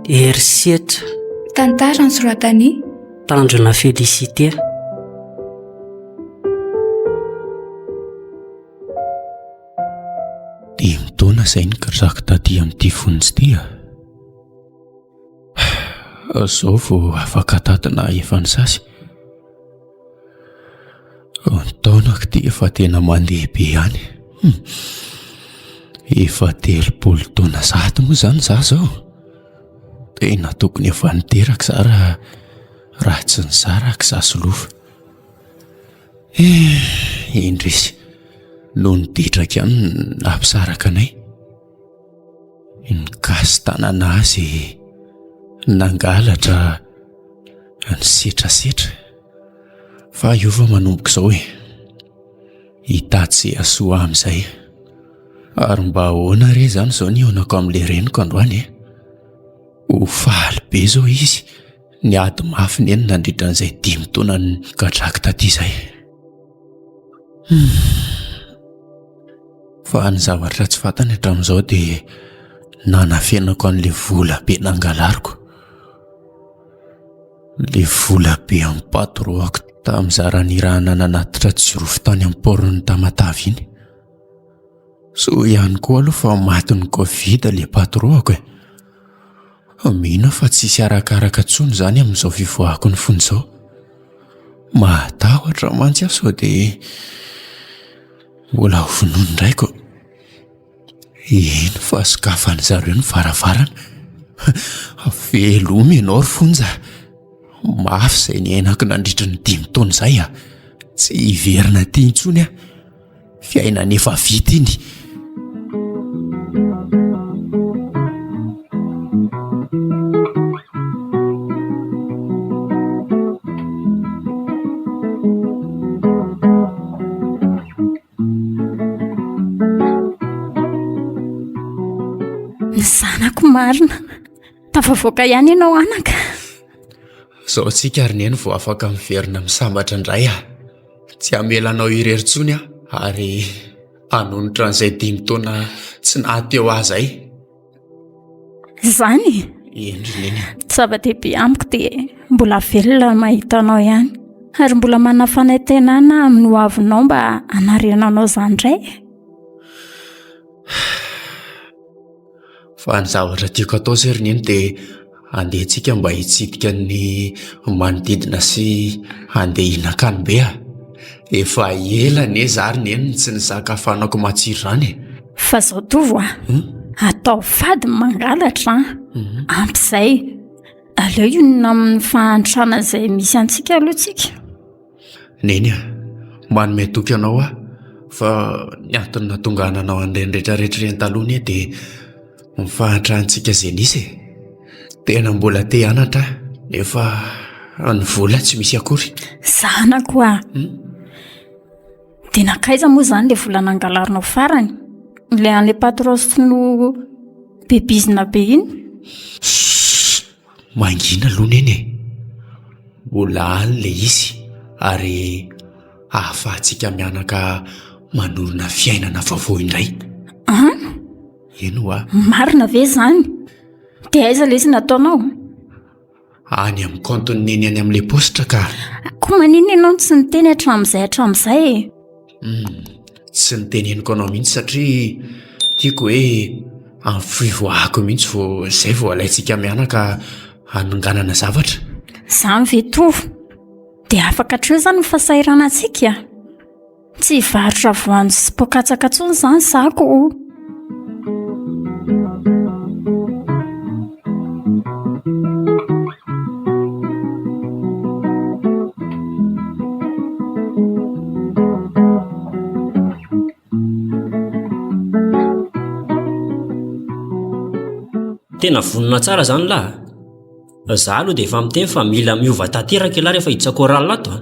Herisetra. Tantara nosoratan'i. Tanjona Félicité. Dimy taona izay nigadrako taty amin'ity fonja ity ah. Izao vao afaka tadina efa nisasy. Ny taonako ity efa tena mandeha be ihany. Hmm. Efa 30 taona zato moa izany za izao. Tena tokony efa niteraka za raha raha tsy nisaraka za solofo. Eh, indrisy. Noho ny ditraka ihany no nampisaraka anay. Nikasi-tanana azy, nangalatra, nisetrasetra. Fa io fa manomboka izao e. Hitady izay hahasoa ahy amin'izay. Ary mba ahoana re izany izao ny hihaonako amin'ilay reniko androany e? Ho faly be izao izy. Niady mafy neny nandritra an'izay dimy taona nigadrako taty izay. Fa ny zavatra tsy fantany hatramin'izao dia nanafenako an'ilay vola be nangalariko. Ilay vola be amin'ny patron-ako tamin'izaho raha nirahana nanatitra jirofo tany amin'ny port-n'i Tamatave iny. Soa ihany koa aloha fa matin'ny covid ilay patron-ako e. Mino aho fa tsy hisy arakaraka intsony izany amin'izao fivoahako ny fonja izao. Mahatahotra mantsy aho sao dia mbola ho vonoin'ny raiko. Eny fa sokafan'ny zareo ny varavarana. Veloma ianao ry fonja. Mafy izay niainako nandritra ny dimy taona izay ah. Tsy hiverina aty intsony aho. Fiainana efa vita iny. Ny zanako marina. Tafavoaka ihany ianao anaka. Zao tsika ry neny vao afaka miverina misambatra indray ah. Tsy hamela anao irery intsony aho ary hanonitra an'izay dimy taona tsy nahateo ahy izay. Izany? Eny ry neny. Ny zava-dehibe amiko dia mbola velona mahita anao ihany ary mbola manana fanantenana amin'ny hoavinao mba hanarenanao izany indray. Fa ny zavatra tiako atao zay ry neny dia andeha tsika mba hitsidika ny manodidina sy handeha hihinan-kany be ah. Efa ela anie za ry neny no tsy nizaka hafanako matsiro izany e. Fa zao Tovo a, atao fady ny mangalatra an, ampy izay. Aleo hionona amin'ny fahantrana izay misy antsika aloha tsika. Neny a, manome toky anao aho fa ny antony nahatonga nanao an'ireny rehetrarehetra ireny taloha anie dia ny fahantrantsika izay nisy e. Tena mbola te hianatra aho nefa ny vola tsy misy akory. Zanako a! Dia nankaiza moa izany ilay vola nangalarinao farany? Ilay an'ilay patron sinoa be bizina be iny? Chut! Mangina aloha neny e! Mbola any ilay izy ary ahafahantsika mianaka manorina fiainana vaovao indray. An? Eny hoa. Marina ve izany? Dia aiza ilay izy nataonao? Any amin'ny kaontin'i Neny any amin'ilay paositra ka. Koa maninona ianao no tsy niteny hatramin'izay hatramin'izay e? Hum, tsy niteneniko anao mihitsy satria tiako hoe amin'ny fivoahako mihitsy vao izay vao alaintsika mianaka hanonganana zavatra. Izany ve Tovo? Dia afaka hatreo izany ny fahasahiranantsika? Tsy hivarotra voanjo sy poakatsaka intsony izany zako o! Tena vonona tsara zany lah a! Za aloha dia efa miteny fa mila miova tanteraka ialahy rehefa hiditra chorale ato a!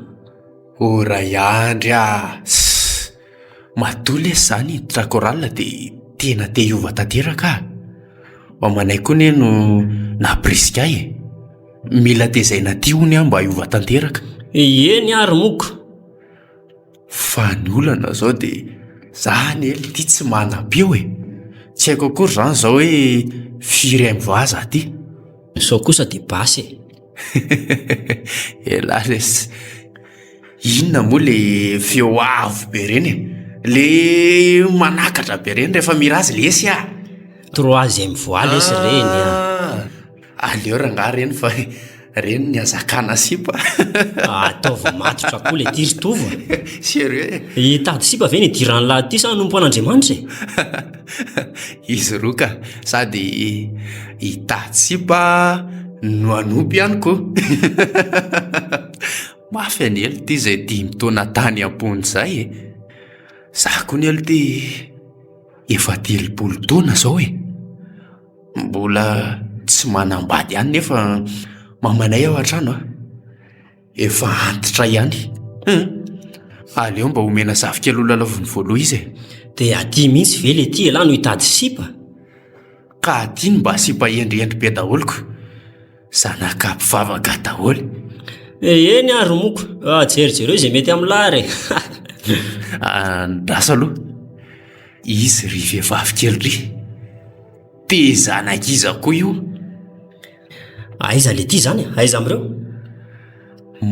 O Raiandry a! Sss! Matoa lesy zany hiditra chorale dia tena te hiova tanteraka aho. Mamanay koa anie no nampirisika ahy e! Mila tezaina aty hono aho mba hiova tanteraka. Eny ary moa ko. Fa ny olana zao de za anie lty tsy manam-peo e! Tsy haiko akory zany zao hoe firy MVA za ty. Sao kosa de basy e! Elah lesy. Inona moa le feo avo be reny e? Le manakatra be reny rehefa mihira azy lesy ah! Troisième voix lesy reny ah! Aleo rangahy reny fa reny ny hazakana sipa. Ataovy matotra koa le ty ry Tovo a! Sérieux e? Hitady sipa ve ny idiran'lah ty sa hanompo an'Andriamanitra e? Izy roa ka, sady hitady sipa no hanompo ihany koa. Mafy anie lty izay dimy taona tany am-ponja izay e! Za koa anie lty efa 30 taona izao e! Mbola tsy manambady ihany nefa mamanay ao an-trano a! Efa antitra ihany. Hum! Aleo mba omena zafikely ho lalaoviny voaloha izy e! Dia aty mihitsy ve le ty elah no hitady sipa? Ka aty no mba sipa hendrihendry be daholo ko! Zanaka mpivavaka daholo. Eny ary moko, jerijereo izay mety amin'lah ary e! Andraso aloha. Izy ry vehivavy kely ry. Te zanak'iza koa io? Aiza le ty zany e? Aiza amin'ireo?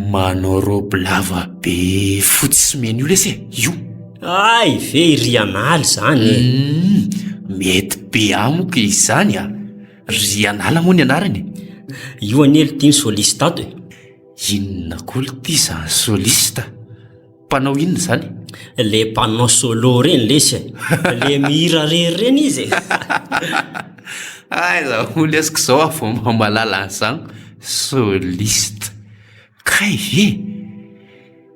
Manao robe lava be fotsy sy mena io lesy e, io. Hay ve i Rianala izany e? Humm, mety be amiko izany a! Rianala moa ny anarany e. Io anie lty ny soliste ato e. Inona koa lty izany soliste? Mpanao inona izany? Le mpanao solo reny lesy e! Le mihira rery reny izy e! Aiza moa lesy ko zao aho vao mba mahalala an'izany soliste. Kay ve?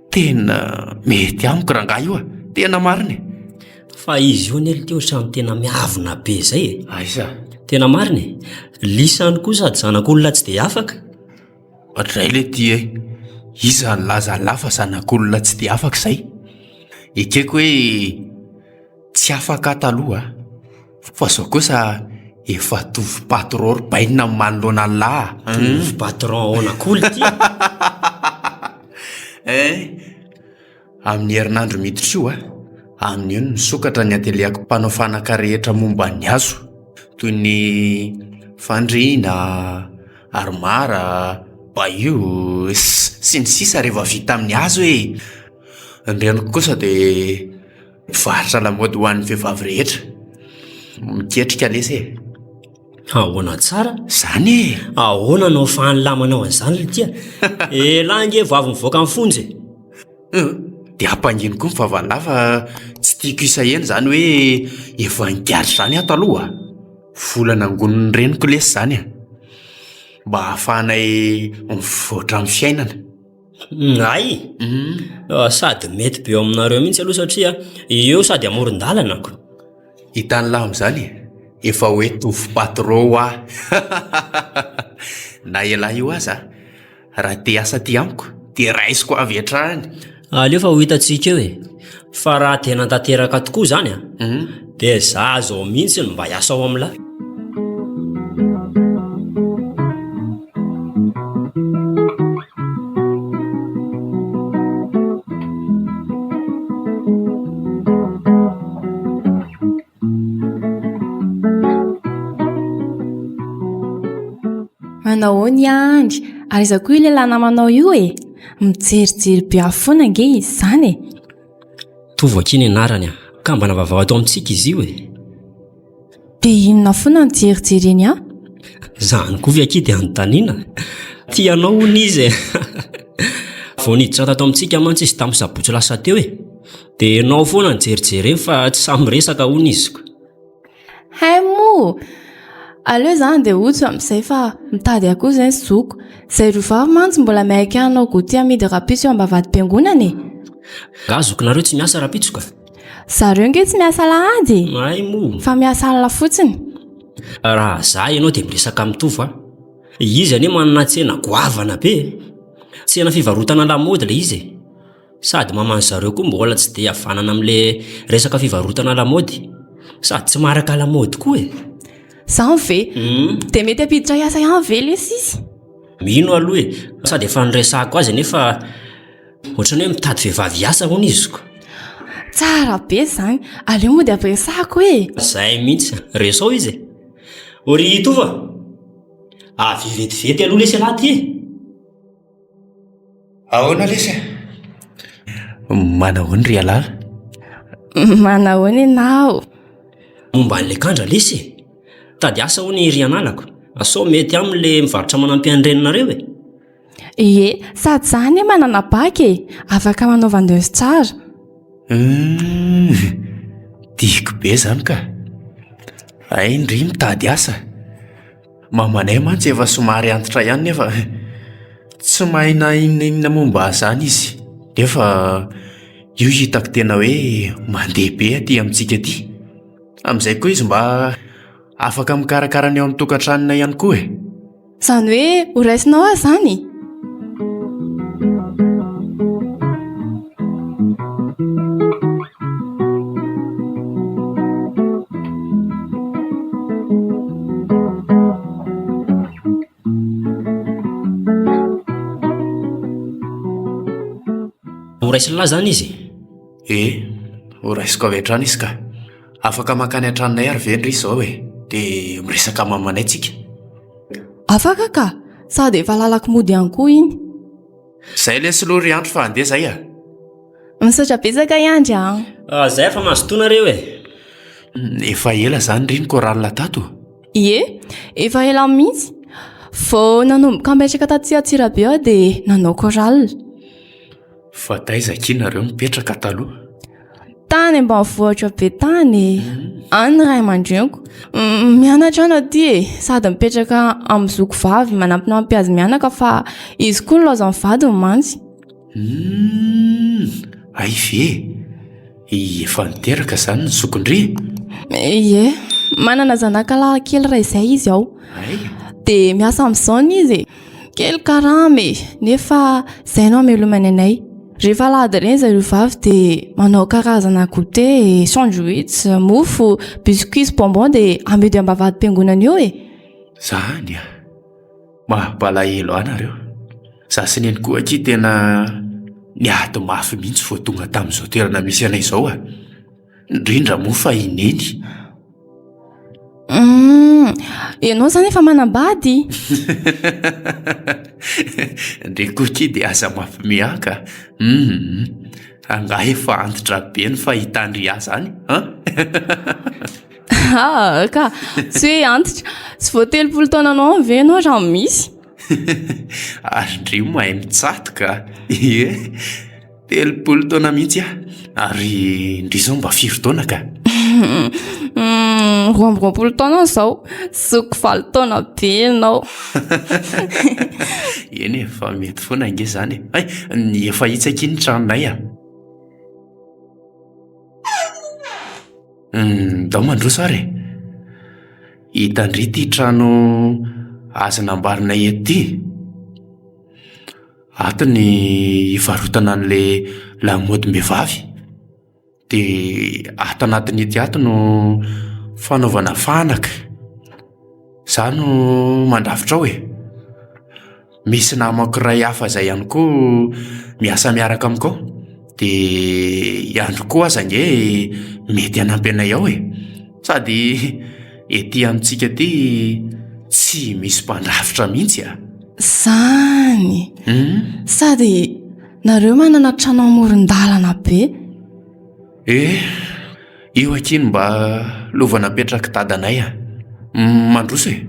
Tena mety amiko rangahy io a! Tena marina e! Fa izy io anie lty ohatran'ny tena miavona be zay e! Aiza? Tena marina e! Lisany koa sady zanak'olona tsy dia afaka. Ohatrizay le ty e! Iza nilaza an'lah fa zanak'olona tsy dia afaka izay? Ekeko hoe tsy afaka aho taloha fa izao kosa efa tovo patron ry bainina ny manoloana an'lah a! Tovo patron ahoana koa lty e? Hein! Amin'ny herinandro miditra io a, amin'io no misokatra ny atelier-ko mpanao fanaka rehetra momba ny hazo, toy ny fandriana, armoire, bahut, sy ny sisa rehefa vita amin'ny hazo e! Ny reniko kosa dia mpivarotra lamaody ho an'ny vehivavy rehetra, miketrika lesy e! Ahoana tsara? Zany e! Ahoana no ahafahan'lah manao an'izany ry tia? Elah ange vao avy nivoaka ny fonja e! Hum, dia ampangino koa ny vavan'lah fa tsy tiako hisahena izany hoe efa nigadra izany aho taloha. Vola nangonin'ny reniko lesy izany e! Mba ahafahanay mivoatra amin'ny fiainana. Hay! Sady mety be eo aminareo mihitsy aloha satria eo sady amoron-dalana ko. Hitan'lah amin'izany e! Efa hoe tovo patron hoa! Na elah io aza Raha te hiasa aty amiko dia raisiko avy hatrany. Aleo fa ho hitantsika eo e! Fa raha tena tanteraka tokoa izany an, dia za zao mihitsy no mba hiasa ao amin'lah. Manao ahoana i Andry? Ary iza koa io lehilahy namanao io e? Mijerijery be ahy foana ange izy izany e! Tovo akia ny anarany a! Kambana vaovao ato amintsika izy io e! Dia inona foana no jerijereny ahy? Izany koa ve akia dia anontaniana? Tia anao hono izy e! Vao niditra tato amintsika mantsy izy tamin'ny sabotsy lasa teo e! Dia ianao foana no jerijereny fa tsy sahy miresaka hono izy ko. Hay moa! Aleo izany dia hody amin'izay fa mitady akoho izay ny zoko. Izay roa vavy mantsy mbola miaiky hanao goûter amidy rahampitso eo ambavahadimpiangonana e! Nga zokinareo tsy miasa rahampitso ka? Zareo nge tsy miasa alahady e! Hay moa! Fa miasa alina fotsiny. Raha za ianao dia miresaka amin'i Tovo a! Izy anie manana tsena goavana be e! Tsena fivarotana lamaody ilay izy e! Sady maman zareo koa mbola tsy dia havanana amle resaka fivarotana lamaody, sady tsy maharaka lamaody koa e! Zany ve? Dia mety hampiditra hiasa ihany ve lesy izy? Mino aloha e! Sady efa niresahako azy anefa. Ohatran'ny hoe mitady vehivavy hiasa hono izy ko. Tsara be izany, aleo mody ampiresahako e! Zay mihitsy, resao izy e! O ry Tovo a! Avia vetivety aloha lesy ialahy ty e! Ahoana lesy e? Manahoana ry Alala? Manahoana ianao? Momba an'ilay kandra lesy e! Mitady asa hono i Rianalako, sao mety aminy le mivarotra manampy an'ny reninareo e! Ie, sady za anie manana bac e, afaka manao vendeuse tsara. Humm, tiako be zany ka. Hay ndry mitady asa. Mamanay mantsy efa somary antitra ihany nefa tsy mahay na inona inona momba an'izany izy. Nefa io hitako tena hoe mandeha be aty amintsika aty. Amin'izay koa izy mba afaka mikarakara ny ao amin'ny tokantranonay ihany koa e. Izany hoe ho raisinao aho izany? Ho raisin'lah izany izy? E, ho raisiko avy hatrany izy ka. Afaka mankany an-tranonay ary ve ndry izao e? Dia miresaka mamanay tsika. Afaka ka! Sady efa lalako mody ihany koa iny. Zay lesy aloha ry Andry fa handeha zay a! Misaotra betsaka i Andry a! Ah, zay fa mazotoa nareo e! Efa ela zany ry ny chorale tato? Ie, efa ela mihitsy. Vao nanomboka nipetraka taty Antsirabe aho dia nanao chorale. Fa taiza akia nareo nipetraka taloha? Tany ambanivohitra be tany e. Any ny ray aman-dreniko. Mianatra aho aty e, sady mipetraka amin'ny zoko vavy manampinampy azy mianaka fa izy koa nilaozan'ny vadiny mantsy. Humm, hay ve? Efa niteraka izany ny zokon-dry? Ie, manana zanaka lahy kely iray izay izy ao. Hay? Dia miasa amin'izao izy e. Kely karama e, nefa izay no amelomany anay. Rehefa alahady ireny zareo vavy dia manao karazana goûter, sandwich, mofo, biscuits sy bonbons dia amidy eo ambavahadimpiangonana eo e. Zany a! Mampalahelo ahy nareo. Za sy neny koa akia tena niady mafy mihitsy vao tonga tamin'izao toerana misy anay izao a. Indrindra moa fa i Neny. Humm, ianao izany efa manambady? Ndry koa dia aza mampimiaka a! Humm, angaha efa antitra be ny fahitan-dry ahy izany an? Ah ka, tsy hoe antitra, tsy vao 30 taonanao any ve ianao raha misy? Ary ndry mahay mitsatoka a! Ie. 30 taona mihitsy aho. Ary ndry izao mba firy taona ka? 22 taona aho izao. Zoky valo taona be ianao. Eny e, fa mety foana ange izany e. Hay, ny efa hitsy akia ny tranonay a. Ndao mandroso ary e. Hitan-dry ity trano azo namboarinay eto ity. Ato ny hivarotana an'ilay lamaodim-behivavy. Dia ato anatin'ity ato no fanaovana fanaka. Izaho no mandrafitra ao e. Misy namako iray hafa izay ihany koa miasa miaraka amiko ao. Dia i Andry koa aza ange mety hanampy anay ao e. Sady ety amintsika aty tsy misy mpandrafitra mihitsy a. Zany! Sady nareo manana trano amoron-dalana be. Eh, io akia no mba lova napetrak'i dadanay a. Mandroso e.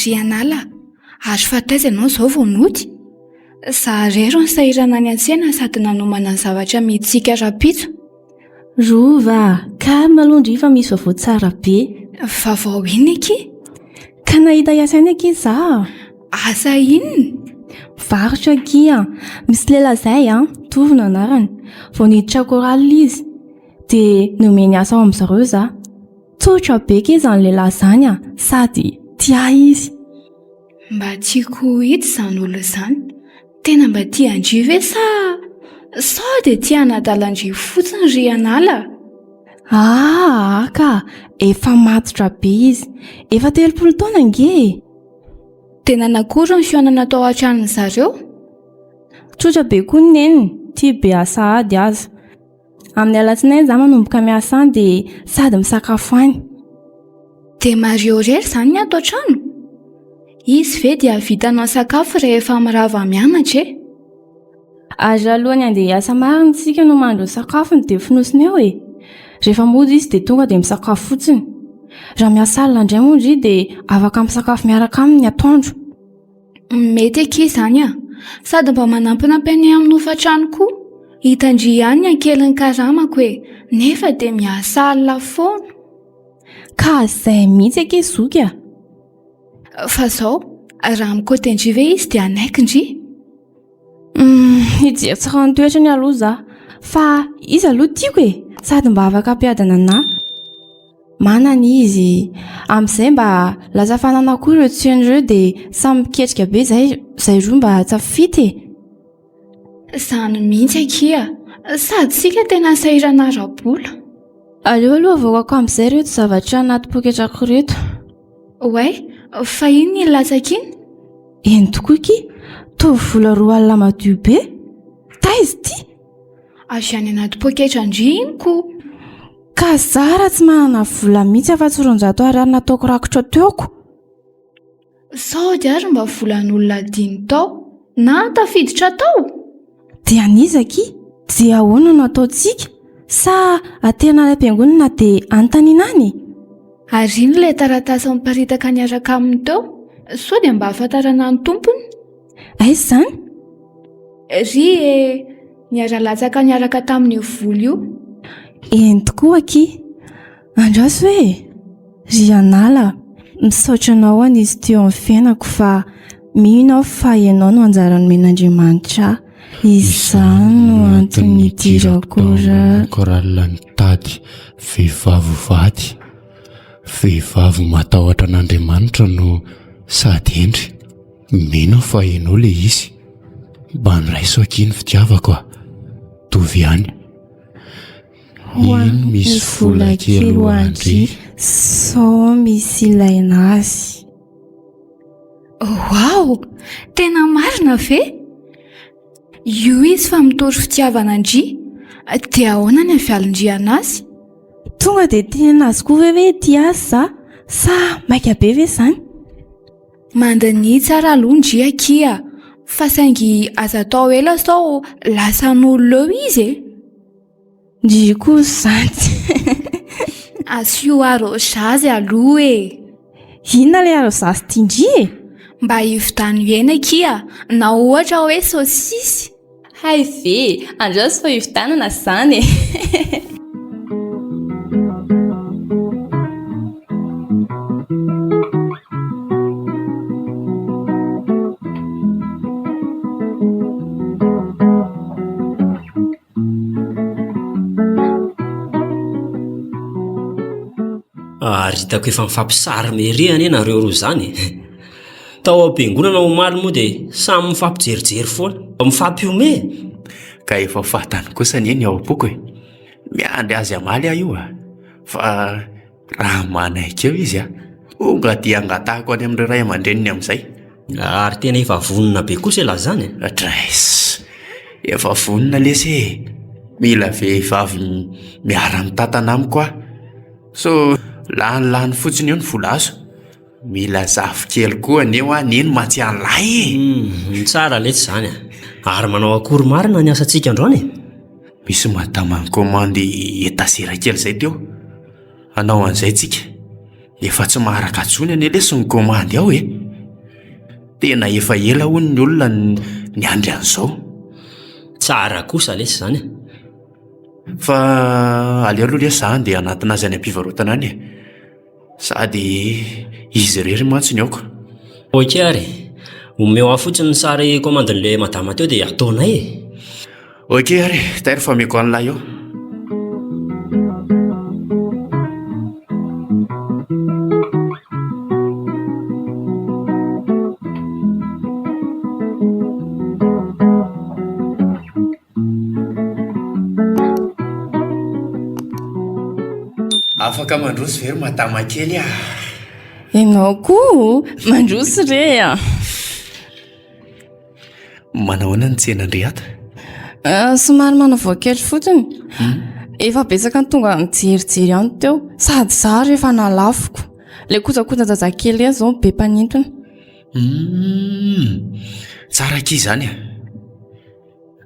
Ry anala, ary fa taiza ianao izao vao nody? Za irery no sahirana any an-tsena sady nanomana ny zavatra amidintsika rahampitso. Rova a, calme aloha ndry fa misy vaovao tsara be. Vaovao inona akia? Ka nahita hiasa ihany akia za a. Asa inona? Varotra akia. Misy lehilahy izay an, Tovo no anarany. Vao niditra chorale izy. Dia nomeny asa ao amin'zareo za. Tsotra be kay izany lehilahy izany a, sady tia ahy izy. Mba tiako ho hita izany olona izany. Tena mba tia an-dry ve sa sao dia tia hanadala an-dry fotsiny ry Anala? Aa ka, efa matotra be izy. Efa 30 taona ange e! Dia nanakory ny fihaonana tao an-tranon'ny zareo? Tsotra be koa ny neniny, tia be asa ady aza. Amin'ny alatsinainy za manomboka miasa any dia sady misakafo any. Dia Mario irery izany ny ato an-trano? Izy ve dia hahavita hanao sakafo rehefa mirava mianatra e? Ary alohan'ny handeha hiasa marina isika no mahandro ny sakafony dia fonosina eo e! Rehefa mody izy dia tonga dia misakafo fotsiny. Raha miasa alina indray moa ndry dia afaka misakafo miaraka aminy ny atoandro. Mety akia izany a! Sady mba manampinampy anay amin'ny hofan-trano koa. Hitan-dry ihany ny ankelin'ny karamako e! Nefa dia miasa alina foana. Ka izay mihitsy akia zoky a! Fa izao, raha mikaoty an-dry ve izy dia hanaiky ndry? Hum, hijery tsara ny toetrany aloha za. Fa izy aloha tiako e! Sady mba afaka hampiadana anà. Manana izy. Amin'izay mba lasa fanana koa ireo tsena ireo dia samy miketrika be izay izay roa mba tafita e. Izany mihitsy akia. Sady isika tena sahirana ara-bola. Aleo aloha avoakako amin'izay ireto zavatra anaty poketrako ireto. Oay, fa inona iny latsaka iny? Eny tokoa akia, toa vola 20 madio be. Taiza ity? Avy any anaty poketran-dry iny ko. Ka za raha tsy manana vola mihitsy afa-tsy 200 ariary nataoko rakotra teoko. Sao dia ary mba volan'olona adino tao na tafiditra tao? Dia an'iza akia? Dia ahoana no ataontsika? Sa aterina any am-piangonana dia anontaniana any? Ary iny ilay taratasy miparitaka niaraka aminy teo, sao dia mba ahafantarana ny tompony? Aiza izany? Ry e! Niara-latsaka niaraka tamin'io vola io. Eny tokoa akia! Andraso e! Ry Anala, misaotra anao aho nisy teo amin'ny fiainako fa mino aho fa ianao no anjara nomen'Andriamanitra ahy. Izany no antony nidirako ra. Chorale nitady vehivavy ho vady. Vehivavy matahotra an'Andriamanitra no sady hendry. Mino aho fa ianao ilay izy. Mba niraiso akia ny fitiavako a. Tovy ihany. Iny misy vola kely ho an-dry. Sao misy ilaina azy. Waouh! Tena marina ve? Io izy fa mitory fitiavana an-dry. Dia ahoana ny havialin-dry an'azy? Tonga dia tenenina azy koa ve hoe tia azy za? Sa maika be ve izany? Mandania tsara aloha ndry akia fa saingy aza atao ela sao lasan'olona eo izy e! Ndry koa izany. Asio arrosage aloha e! Inona ilay arrosage ity ndry e? Mba hividano hena akia na ohatra hoe saosisy. Hay ve! Andraso fa hividianana izany e! Ary hitako efa mifampisarme ery anie nareo roa izany e! Tao am-piangonana omaly moa dia samy mifampijerijery foana, mifampihomehy. Ka efa fantany kosa anie ny ao am-poko e! Miandry azy hamaly aho io a! Fa raha manaiky eo izy a, tonga dia angatahako any amin'ireo ray aman-dreniny amin'izay. Ary tena efa vonona be kosa ialahy izany e! Draiss! Efa vonona lesy e! Mila vehivavy miara-mitantana amiko aho, sao lanilany fotsiny eo ny vola azo. Mila zafikely koa anie hoa neny mantsy an'lahy e! Humm, tsara letsy izany a! Ary manao akory marina ny asantsika androany e? Misy madama nikaomandy etazera kely izay teo, hanao an'izay tsika. Efa tsy maharaka intsony anie lesy ny kaomandy ao e! Tena efa ela hono ny olona niandry an'izao. Tsara kosa lesy izany a! Fa aleo aloha lesy za handeha hanatona azy any am-pivarotana any e! Sady izy irery mantsy ny aoka. Ok ary, omeo ahy fotsiny ny sary commande-n'ilay madama teo dia ataonay e! Ok ary, tairo fa omeko an'ilay eo. Afaka mandroso ve ry madama kely ah? Ianao koa mandroso re ah. Manahoana ny tsenan-dry ato? Ah, somary manavao kely fotsiny. Hmm? Efa betsaka ny tonga nijerijery ihany teo. Sady za rehefa nalafiko. Ilay kojakojan-jazakely ireny izao be mpanintona. Hmm. Tsara akia izany ah.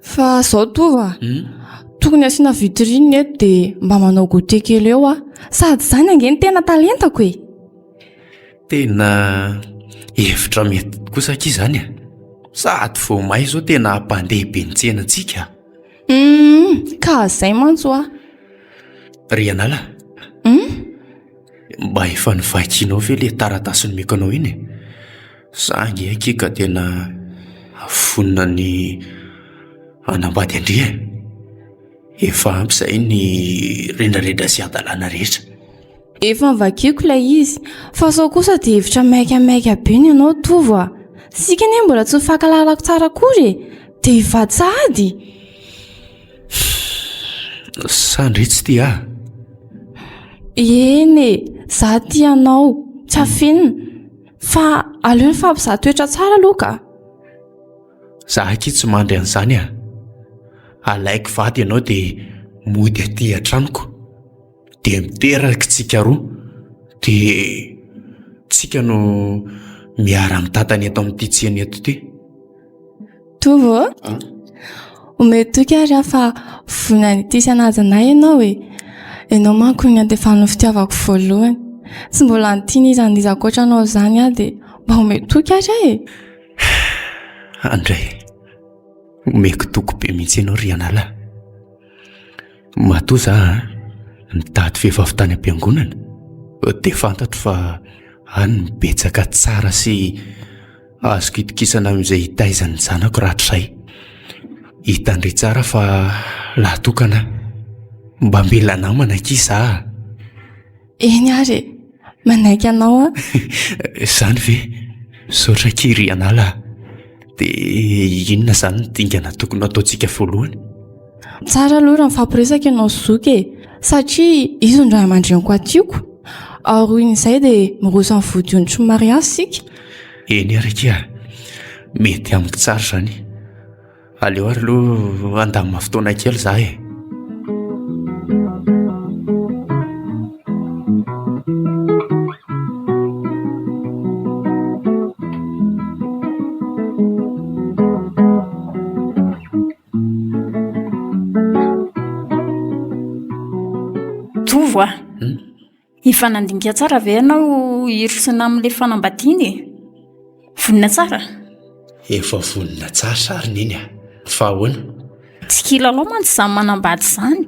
Fa zao Tovo a, tokony asiana vitrine eto dia mba manao goûter kely eo aho. Sady izany ange no tena talentako e! Tena hevitra mety kosa akia izany e! Sady vao may izao tena hampandeha be ny tsenantsika. Hum, ka izay mantsy hoa. Ry Anala, Hum? mba efa novakianao ve ilay taratasy nomeko anao iny e? Za ange akia ka tena vonona ny hanambady an-dry e. Efa ampy izay ny rendrarendra sy hadalana rehetra. Efa novakiako ilay izy, fa sao kosa dia hevitra maikamaika be ny anao Tovo a! Isika anie mbola tsy nifankalalako tsara akory e! Dia hivady sahady? Sa ndry tsy tia ahy? Eny e! Za tia anao, tsy afenina. Fa aleo mifampizaha toetra tsara aloha ka. Za akia tsy mandry an'izany a. Alaiko vady ianao dia mody aty an-tranoko. Dia miteraka tsika roa. Dia tsika no miara-mitantana eto amin'ity tsena eto ity. Tovo ô! Omeo toky ary aho fa vonona ny hitia sy hanaja anay ianao e! Ianao manko no niantefan'ny fitiavako voalohany. Tsy mbola nitia n'iza n'iza ankoatra anao izany aho dia mba omeo toky ary aho e! Andray, omeko toky be mihitsy ianao ry Anala. Matoa za nitady vehivavy tany am-piangonana dia fantatro fa any no betsaka tsara sy azoko itokisana amin'izay hitaiza ny zanako rahatrizay. Hitan-dry tsara fa lahy tokana aho. Mba mila namana akia za a! Eny ary e! Manaiky anao aho. Izany ve? Misaotra akia ry Anala a! Dia inona izany ny dingana tokony hataontsika voalohany? Tsara aloha raha mifampiresaka ianao sy zoky e! Satria izy no ray aman-dreniko atiako. Aorian'izay dia miroso amin'ny vodiondry ny mariazy isika. Eny ary akia a! Mety amiko tsara izany. Aleo ary aloha handamina fotoana kely za e. Tovo a! Efa nandinika tsara ve ianao hirosoana amin'ilay fanambadiana e? Vonona tsara? Efa vonona tsara sa ry Neny a! Fa ahoana? Tsy kilalao mantsy izany manambady izany.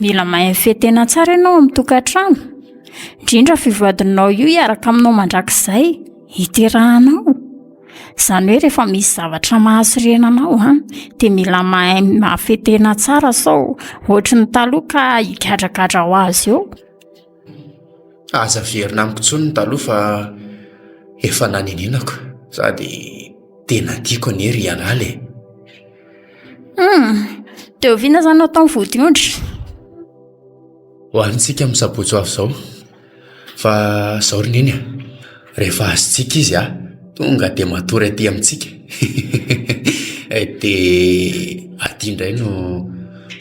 Mila mahay mifehy tena tsara ianao amin'ny tokantrano. Indrindra fa io vadinao io hiaraka aminao mandrakizay, hiterahanao. Izany hoe rehefa misy zavatra mahasorena anao an, dia mila mahay mahafehy tena tsara sao ohatry ny taloha ka higadragadra ho azy eo. Aza averina amiko intsony ny taloha fa efa nanenenako sady tena tiako anie ry Anala e. Hum, dia oviana izany no atao ny vodiondry? Ho antsika amin'ny sabotsy ho avy izao. Fa izao ry Neny a, rehefa azontsika izy a, tonga dia matory aty amintsika. Dia aty indray no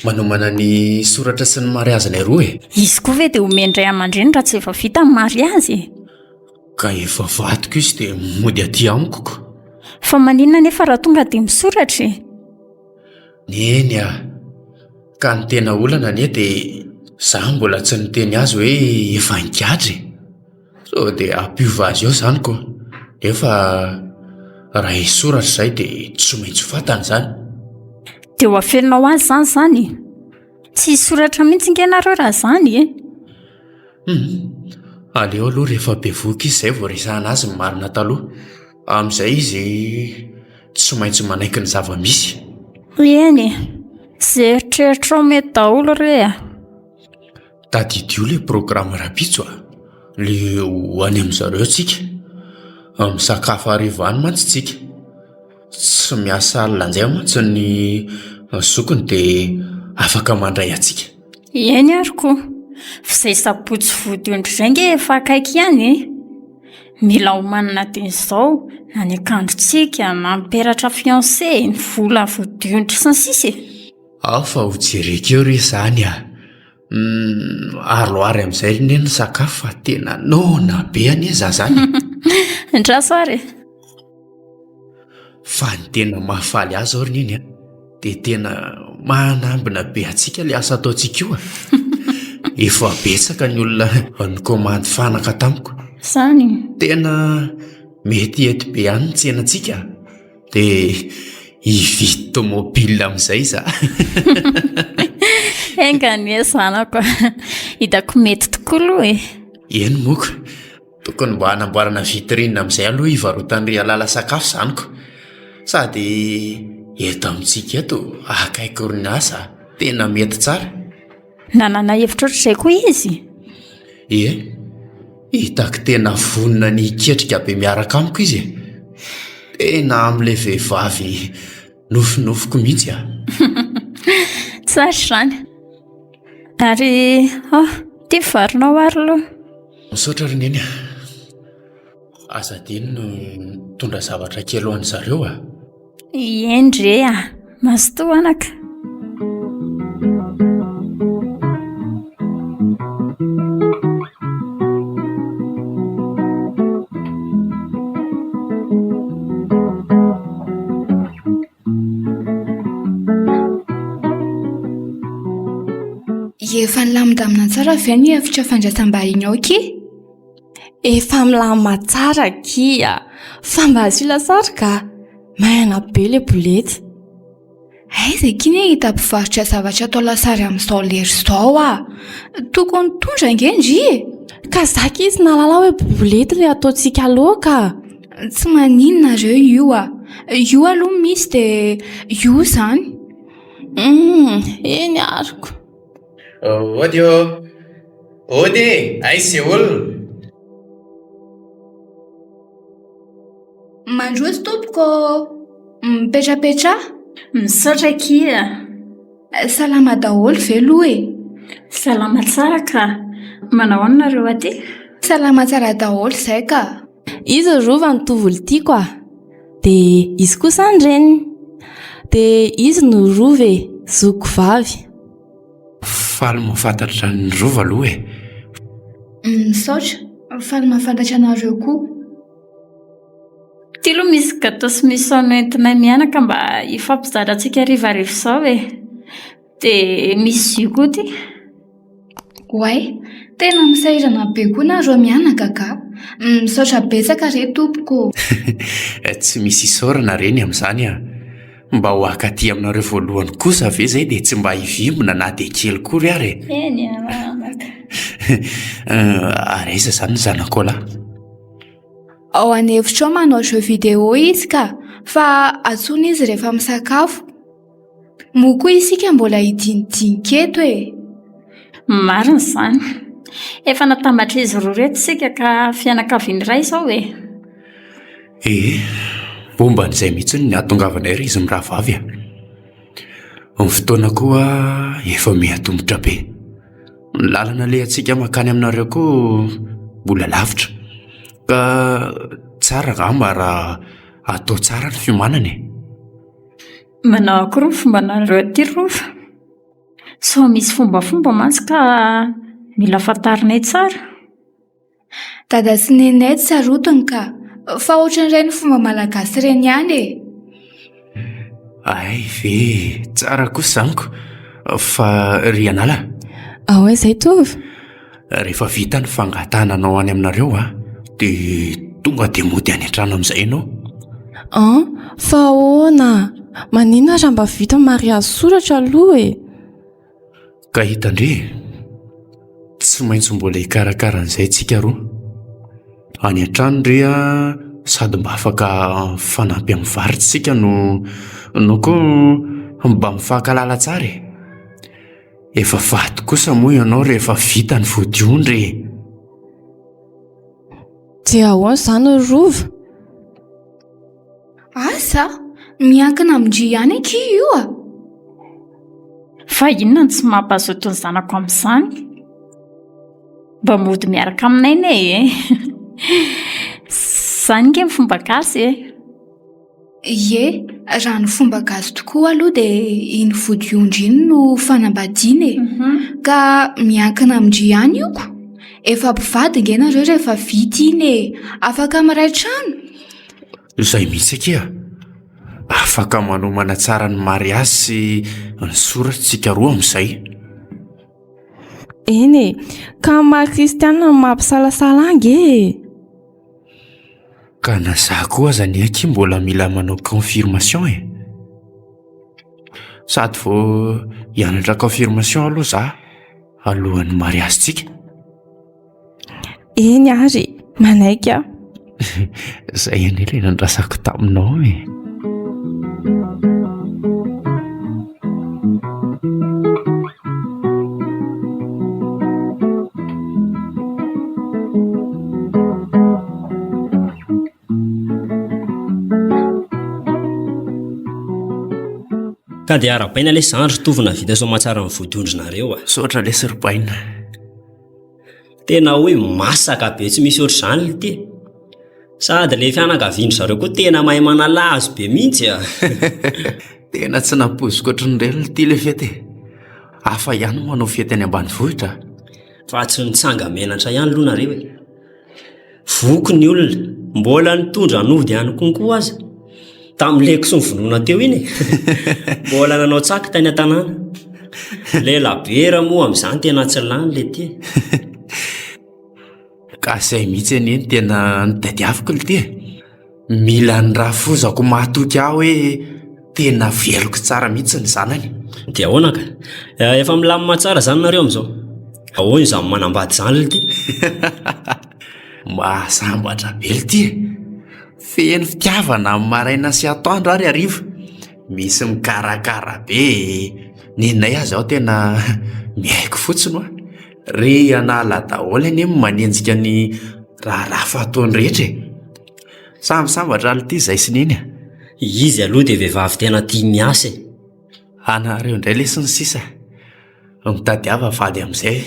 manomana ny soratra sy ny mariazinay roa e. Izy koa ve dia omen-dray aman-dreny raha tsy efa vita ny mariazy e? Ka efa vadiko izy dia mody aty amiko ko. Fa maninona anefa raha tonga dia misoratra e? Neny a! Ka ny tena olana anie dia za mbola tsy niteny azy hoe efa nigadra e! Sao dia hampiova azy eo izany ko! Nefa raha hisoratra izay dia tsy maintsy ho fantany izany. Dia ho afeninao azy izany izany e? Tsy hisoratra mihitsy ange nareo raha izany e! Hum! Aleo aloha rehefa bevohoka izy izay vao resahana azy ny marina taloha. Amin'izay izy tsy maintsy manaiky ny zava-misy. Eny e! Izay eritreritrao mety daholo re a! Tadidio ilay programa rahampitso a! Ilay ho any amin-dry zareo tsika. Misakafo hariva any mantsy tsika. Tsy miasa alina indray mantsy ny zokiny dia afaka mandray antsika. Eny ary koa. F'izay sabotsy vodiondry izay nge efa akaiky ihany e. Mila omanina dieny izao, na ny akanjontsika, na ny peratra fiancé, ny vola vodiondry sy ny sisa e. Ao fa ho jereko eo re izany a! Humm, aloary amin'izay ry neny ny sakafo fa tena noana be anie za zany e! Andraso ary e! Fa ny tena mahafaly ahy zao ry neny a, dia tena manambina be antsika ilay asa ataontsika io a! Efa betsaka ny olona nikaomandy fanaka tamiko. Zany? Tena mety hety be ihany ny tsenantsika. Dia hividy tomobile amin'izay za. Enga anie zanako a. Hitako mety tokoa aloha e. Eny moko. Tokony mba hanamboarana vitrine amin'izay aloha hivarotan'i Rialala sakafo izany ko. Sady eto amintsika eto akaiky orinasa, tena mety tsara. Nanana hevitra ohatr'izay koa izy? Ie, hitako tena vonona ny hiketrika be miaraka amiko izy e. Tena amin'ilay vehivavy nofinofiko mihitsy ah. Tsara izany. Ary, oh, ity ny varinao ary aloha. Misaotra ry Neny a. Aza adino ny mitondra zavatra kely ho an-dry zareo a. Eny re a! Mazotoa anaka. Efa nilamindamina tsara ve ny efitra fandraisam-bahiny ao ki? Efa milamina tsara akia fa mba asio lasary ka! Maina be le bolety. Aiza akia ny ahita mpivarotra zavatra atao lasary amin'izao lera izao ah! Tokony mitondra ange ndry e! Ka za akia tsy nahalala hoe bolety le ataontsika laoka. Tsy maninona reo io ah! Io aloha misy dia io izany. Humm, eny ariko. Ody ô! Ody e! Aiza izay olona? Mandroso tompoko ô! Mipetrapetraha. Misaotra akia. Salama daholo ve aloha e? Salama tsara ka. Manao ahoana nareo aty? Salama tsara daholo izay ka. Izy ry Rova no tovolo tiako a! Dia izy kosa ny reniny. Dia izy no Rova e, zokiko vavy. Faly mahafantatra an'i Rova aloha e. Misaotra, faly mahafantatra anareo koa. Ity aloha misy gâteau sy miso noentinay mianaka mba hifampizarantsika harivariva izao e. Dia misy jus koa ity. Oay, tena misahirana be koa nareo mianaka ka. Misaotra betsaka re tompoko ô. Tsy misy isaorana re ny amin'izany a. Mba ho haka aty aminareo voalohany kosa ve izay dia tsy mba hivimbina na dia kely kory ary e? Eny anaka. Ary aiza izany ny zanakao lahy? Ao an'efitra ao manao jeu vidéo izy ka, fa antsoina izy rehefa misakafo. Moa koa isika mbola hidinidinika eto e! Marina izany. Efa natambatr'izy roa ireto isika ka fianakaviana iray izao e! Ee, momba an'izay mihitsy no nahatongavanay ry izy mirahavavy a! Ny fotoana koa efa miha-tomotra be. Ny lalana alehantsika mankany aminareo koa mbola lavitra. Ka tsara angamba raha atao tsara ny fiomanana e! Manao akory ny fombanareo aty Rova? Sao misy fombafomba mantsy ka mila fantarinay tsara. Dada sy Neninay tsy sarotiny ka! Fa ohatran'ireny fomba malagasy ireny ihany e! Hay ve! Tsara kosa izany ko! Fa ry Anala? Ahoana izay Tovo? Rehefa vita ny fangatahana anao any aminareo a, dia tonga dia mody any an-trano amin'izay ianao. An, fa ahoana? Maninona raha mba vita mariazy soratra aloha e? Ka hitan-dry e, tsy maintsy mbola hikarakara an'izay tsika roa. Any an-trano ry a, sady mba afaka mifanampy amin'ny vary tsika no no koa mba mifankahalala tsara e. Efa vady kosa moa ianao rehefa vita ny vodiondry e. Dia ahoana izany ry Rova? Asa? Miankina amin-dry ihany akia io a! Fa inona no tsy mampazoto ny zanako amin'izany? Mba mody miaraka aminay ne e. Zany nge ny fomba gasy e. Ie, raha ny fomba gasy tokoa aloha dia iny vodiondry iny no fanambadiana e. Ka miankina amin-dry ihany io ko. Efa mpivady nge nareo rehefa vita iny e. Afaka miray trano. Izay mihitsy akia. Afaka manomana tsara ny mariazy sy ny soratra tsika roa amin'izay. Eny e, ka ny maha kristianina no mampisalasala ange e. Ka na za koa aza anie akia mbola mila manao confirmation e. Sady vao hianatra confirmation aloha za alohan'ny mariazintsika. Eny ary, manaiky aho. Zay anie ilay nandrasako taminao e. Ka dia arahabaina lesy zany ry Tovo nahavita soamatsara ny vodiondrinareo a. Misaotra lesy ry Baina. Tena hoe masaka be tsy misy ohatr'izany ity. Sady le fianakavian-dry zareo koa tena mahay manala azy be mihitsy a. Tena tsy nampoiziko ohatran'ireny ity le fety e. Hafa ihany ny manao fety any ambanivohitra a. Fa tsy nitsanga-menatra ihany aloha nareo e. Voky ny olona, mbola nitondra nody ihany konko aza. Tamin'ilay kisoa novonoina teo iny e. Mbola nanao tsaky tany an-tanàna. Ilay labiera moa amin'izany tena tsy lany ilay ity e. Ka izay mihitsy anie no tena notadiaviko ity e. Mila ny rafozako mahatoky ahy hoe tena veloko tsara mihitsy ny zanany. Dia ahoana ka? Efa milamina tsara izany nareo amin'izao? Ahoana izany manambady izany ity? Mahasambatra be ity e. Feno fitiavana amin'ny maraina sy atoandro ary hariva. Misy mikarakara be e. Nenay aza aho tena miaiky fotsiny hoa. Ry an'ala daholo anie no manenjika ny raharaha fataony rehetra e. Samy sambatra aloha ity izay sy neny a. Izy aloha dia vehivavy tena tia miasa e. Anareo indray lesy ny sisa. Mitadiava vady amin'izay.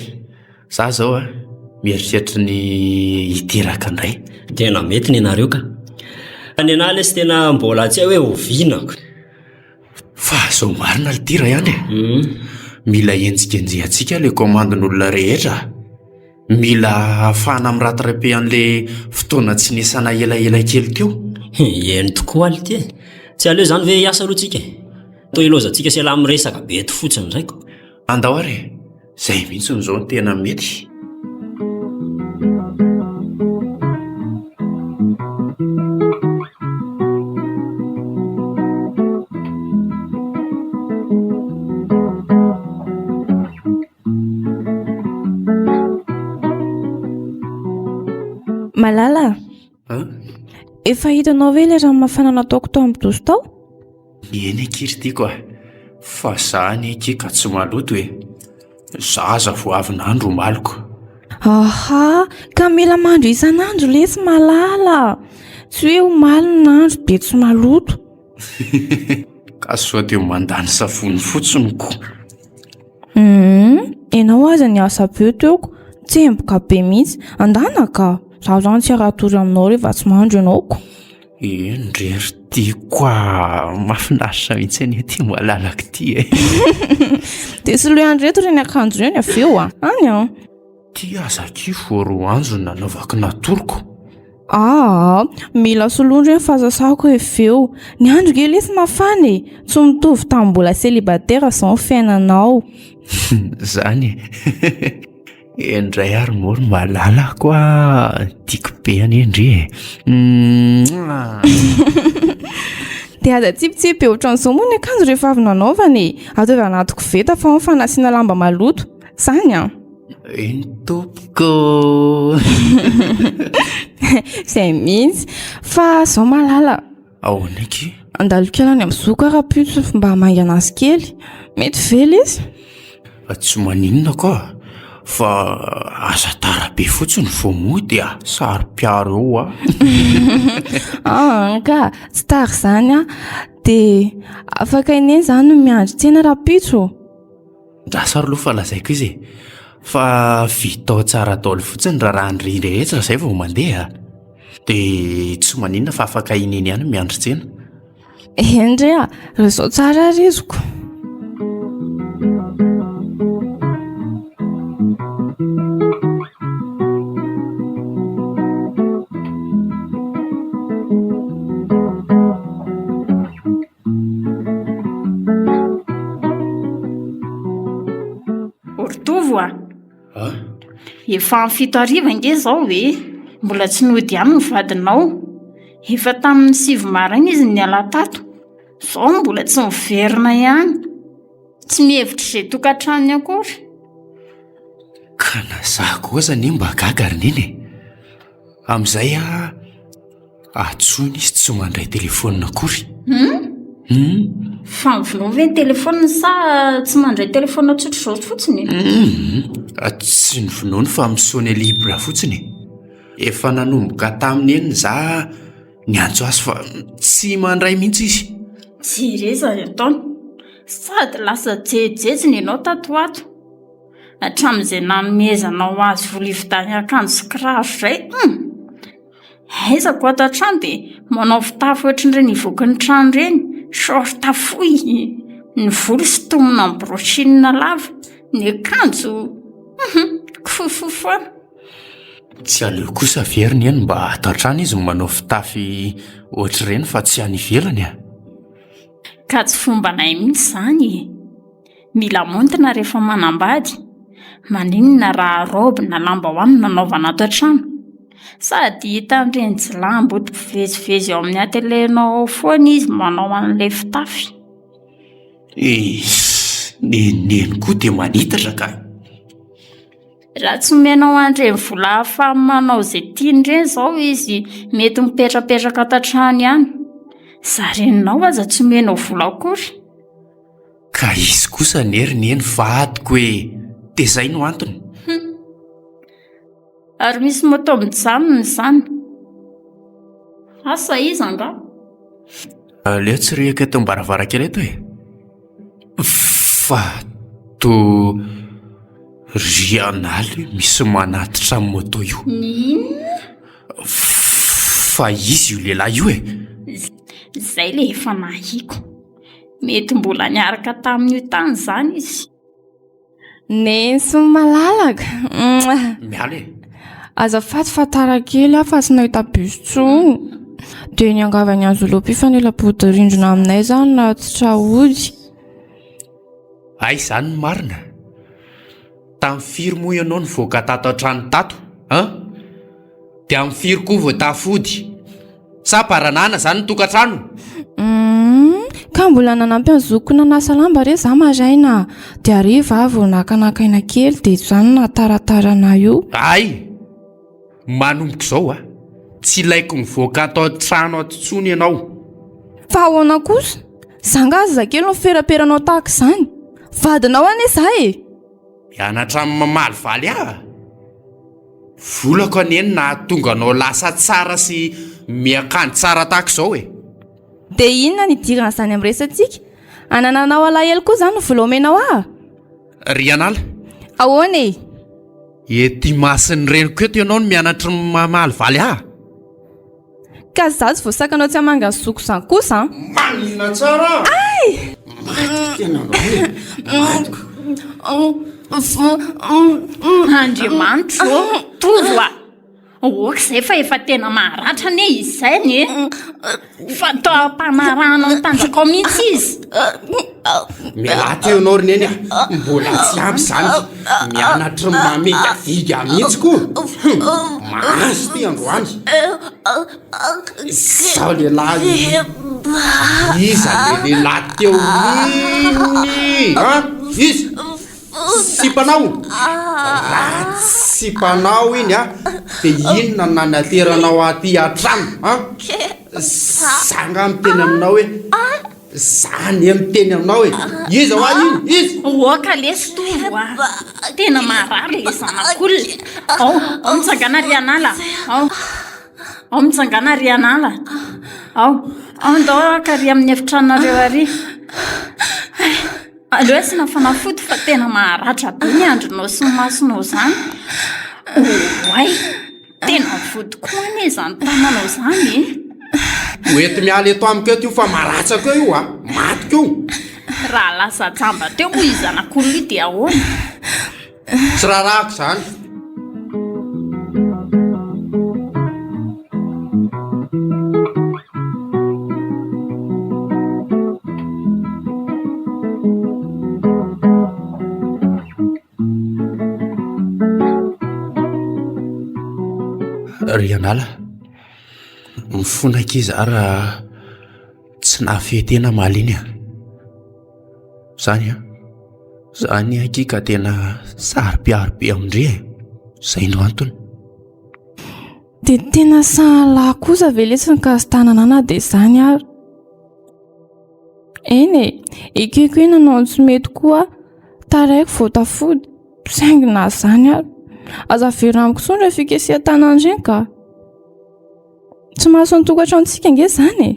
Za zao a, mieritreritra ny hiteraka indray. Tena mety ny anareo ka. Ny anah lesy tena mbola tsy hay hoe oviana ko. Fa zao marina ry ty Rayand e. Mila henjikenjehantsika le commande-n'olona rehetra. Mila ahafahana mi-rattraper an'le fotoana tsy niasana elaela kely teo. Eny tokoa alo ty e. Tsy aleo izany ve hiasa aloha tsika e? Toa ilaozantsika sy ialahy miresaka be eto fotsiny indray ko. Andao ary e. Zay mihitsy izao no tena mety. Malala a! Efa hitanao ve ilay rano mafana nataoko tao amin'ny douche tao? Eny akia ry tiako a! Fa za anie akia ka tsy maloto e! Za aza vao avy nandro omaly ko! Aha! Ka mila mandro isan'andro lesy Malala! Tsy hoe omaly ny nandro dia tsy maloto. Ka sao dia mandany savony fotsiny ko! Hum, ianao aza niasa be teo ko, tsemboka be mihitsy. Andana ka! Zaho zany tsy hiara-hatory aminao rehefa tsy mandro ianao ko. Eny re ry tiako a! Mahafinaritra mihitsy anie ity malalaka ity e! Dia soloy an'ireto ireny akanjo ireny avy eo a! Any an! Ity aza akia vao roa andro no nanaovako natoroko. Aa, mila soloina ireny fahasasako avy eo. Ny andro nge lesy mafana e! Tsy mitovy tamin'ny mbola célibataire izao ny fiainanao. Izany e! Eny indray ary moa ry malalako a! Tiako be anie ndry e! Mouah! Dia aza tsipitsipy ohatran'izao moa ny akanjo rehefa avy nanaovana e! Ataovy anaty koveta fa ao ny fanasiana lamba maloto. Izany an! Eny tompoko! Izay mihitsy. Fa izao malala. Ahoana akia? Andalo kely any amin'ny zoky aho rahampitso mba hamangy anazy kely. Mety ve lesy? Tsy maninona ka, fa aza tara be fotsiny vao mody a! Saro-piaro eo aho. Aa ka, tsy tara izany aho. Dia afaka i Neny izany no miandry tsena rahampitso? Andraso ary aloha fa lazaiko izy e! Fa vitao tsara daholo fotsiny ny raharahan'ny rehetra izay vao mandeha a. Dia tsy maninona fa afaka i Neny ihany miandry tsena. Eny re a, raisao tsara ary iziko. Ortovo a! Efa amin'ny fito hariva ange izao e! Mbola tsy nody ihany ny vadinao. Efa tamin'ny sivy maraina izy no niala tato. Izao mbola tsy miverina ihany. Tsy mihevitra izay tokantranony akory. Ka na za koa aza anie mba gaga ry Neny e! Amin'izay aho antsoina izy tsy mandray telefaonina akory. Hum? Hum? Fa novonoiny ve ny telefaoniny sa tsy mandray telefaonina tsotra izao fotsiny e? Hum, tsy novonoiny fa mi-sonner libre fotsiny e. Efa nanomboka tamin'ny enina za niantso azy fa tsy mandray mihitsy izy. Jereo izany ataony. Sady lasa jejijejiny ianao tato ho ato. Hatramin'izay nanomezanao azy vola hividianany akanjo sy kiraro izay, hum! Aiza ko ato an-trano dia manao fitafy ohatran'ireny hivoaka ny trano ireny, short fohy, ny volo sintomina amin'ny brushing lava, ny akanjo hum! Kifohifohy foana. Tsy aleo kosa ve ry Neny mba ato an-trano izy no manao fitafy ohatr'ireny fa tsy any ivelany a? Ka tsy fombanay mihitsy izany e! Mila maontina rehefa manambady. Maninona raha robe na lambahoany no nanaovana ato an-trano? Sady hitan'ireny jiolahimboto mpivezivezy ao amin'ny atelier-nao ao foana izy manao an'ilay fitafy. Eiss, neniny koa dia manitatra ka! Raha tsy omenao an'ireny vola ahafahany manao izay tiany ireny izao izy mety mipetrapetraka ato an-trano ihany. Za reninao aza tsy omenao vola akory. Ka izy kosa anie ry neny vadiko e! Dia izay no antony. Hum. Ary misy moto mijanona izany. Asa iza angaha? Aleo tsirihiko eto am-baravarankely eto e! Fa toa Rianaly misy manatitra amin'ny moto io. Ny inona? Fa izy io lehilahy io e! Izay ilay efa nahiko. Mety mbola niaraka tamin'io tany izany izy. Neny sy ny malalaka. Miala e. Azafady fa tara kely aho fa tsy nahita bus intsony. Dia niangavy an'i Anzolo mpifanila-body rindrina aminay izaho nanatitra hody. Hay izany ny marina. Tamin'ny firy moa ianao nivoaka tato an-trano tato an? Dia amin'ny firy koa vao tafody? Sa baranana izany ny tokantrano? Humm, ka mbola nanampy an'i zokiko nanasa lamba re za maraina, dia hariva aho vao nakanaka aina kely dia izany no nahataratara anah io. Hay! Manomboka izao a! Tsy ilaiko mivoaka ato an-trano ato intsony ianao. Fa ahoana kosa? Za nga zazakely no feraperanao tahaka izany? Vadinao anie za e! Mianatra mamalivaly ahy? Volako anie no nahatonga anao lasa tsara sy miakanjo tsara tahaka izao e! Dia inona no idiran'izany amin'ny resatsika? Anananao alahelo koa izany ny vola omenao ahy? Ry Anala! Ahoana e? Ety imason'ny reniko eto ianao no mianatra mamalivaly ahy? Ka za tsy voasakanao tsy hamanga ny zoko izany kosa an! Manina tsara an! Ay! Matiko tena anao e! Matiko! Andriamanitro ô! Tovo a! Ok izay fa efa tena maharatra anie izy izay e! Fa toa ampanarahana ny tanjakao mihitsy izy. Mialà teo ianao ry neny a! Mbola tsy ampy izany. Mianatry ny mamingavinga mihitsy koa. Hum! Mahazo ity androany. Izao lehilahy iza le lehilahy teo iny an? Iza? Sipanao? Raha tsy sipanao iny an, dia inona no nanateranao aty an-trano an? Za angaha miteny aminao hoe Za anie miteny aminao e! Iza hoa iny? Iza? Oka lesy Tovo a! Tena marary le zanak'olona. Ao, ao mitsangàna ry anala. Ao. Ao mitsangàna ry anala. Ao, ao ndao haka ary amin'ny efitranonareo ary. Aleo asiana fanafody fa tena maharatra be ny andronao sy ny masonao izany. Oay! Tena vody koa anie izany tananao izany e! Ho enti miala eto amiko eto io fa maratsako eo io a! Matiko io! Raha lasa jamba teo moa io zanak'olona io dia ahoana? Tsy raharahako izany. Ry anala, mifona akia za raha tsy nahafehy tena omaly iny a. Zany an, zany akia ka tena saro-piaro be amin-dry e, zay no antony. Dia tena sahala kosa ve letsy ny kasi-tanana na dia izany ary? Eny e, ekeko hoe nanao ny tsy mety koa aho, taraiky vao tafody, saingy na izany ary, aza averina amiko intsony ireny fikasihan-tanana ireny ka! Tsy mahasoa ny tokantranontsika ange izany e!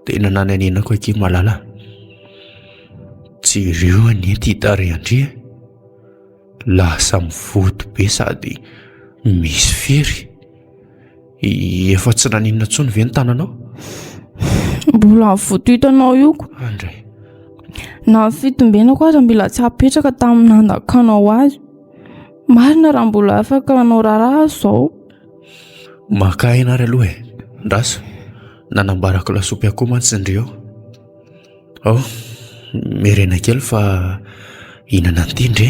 Tena nanenenako akia malala. Jereo anie ity tarehin-dry e! Lasa mivoto be sady misy fery. Efa tsy naninona intsony ve ny tananao? Mbola mivoto hitanao io ko. Andray. Na ny fitombenako aza mbola tsy apetraka tamin'ny nandakanao azy. Marina raha mbola afaka hanao raharaha aho izao. Maka aina ary aloha e. Ndraso, nanambarako lasopy akoho mantsy ndry eo. Ao, miherena kely fa hihinana an'ity ndry.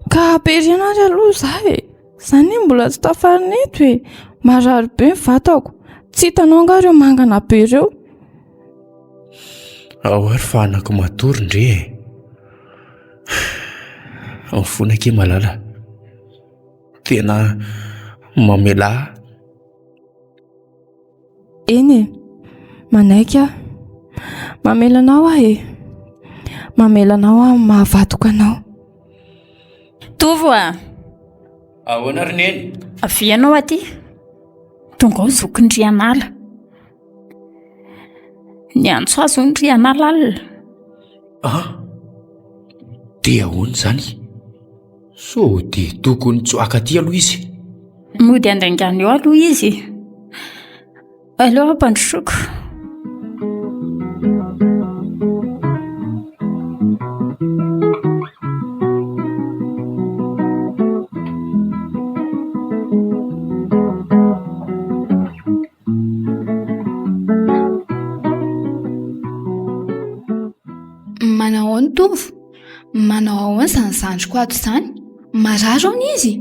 Ka ampiherena ary aloha za e. Za anie mbola tsy tafarina eto e. Marary be ny vatako. Tsy hitanao angaha ireo mangana be ireo? Ao ary fa anako matory ndry e. Mifona akia malala. Tena mamelà ahy. Eny e, manaiky aho. Mamela anao aho e. Mamela anao aho amin'ny maha vadiko anao. Tovo a! Ahoana ry neny? Avia ianao aty. Tonga ao zokin-dRianala. Niantso azy hono Rianala alina. Ah! Dia ahoana izany? Sao dia tokony tsoaka aty aloha izy? Mody andaingana eo aloha izy. Aleo ampandrosoako. Manao ahoana Tovo? Manao ahoana izany zandriko ato izany? Marary hono izy?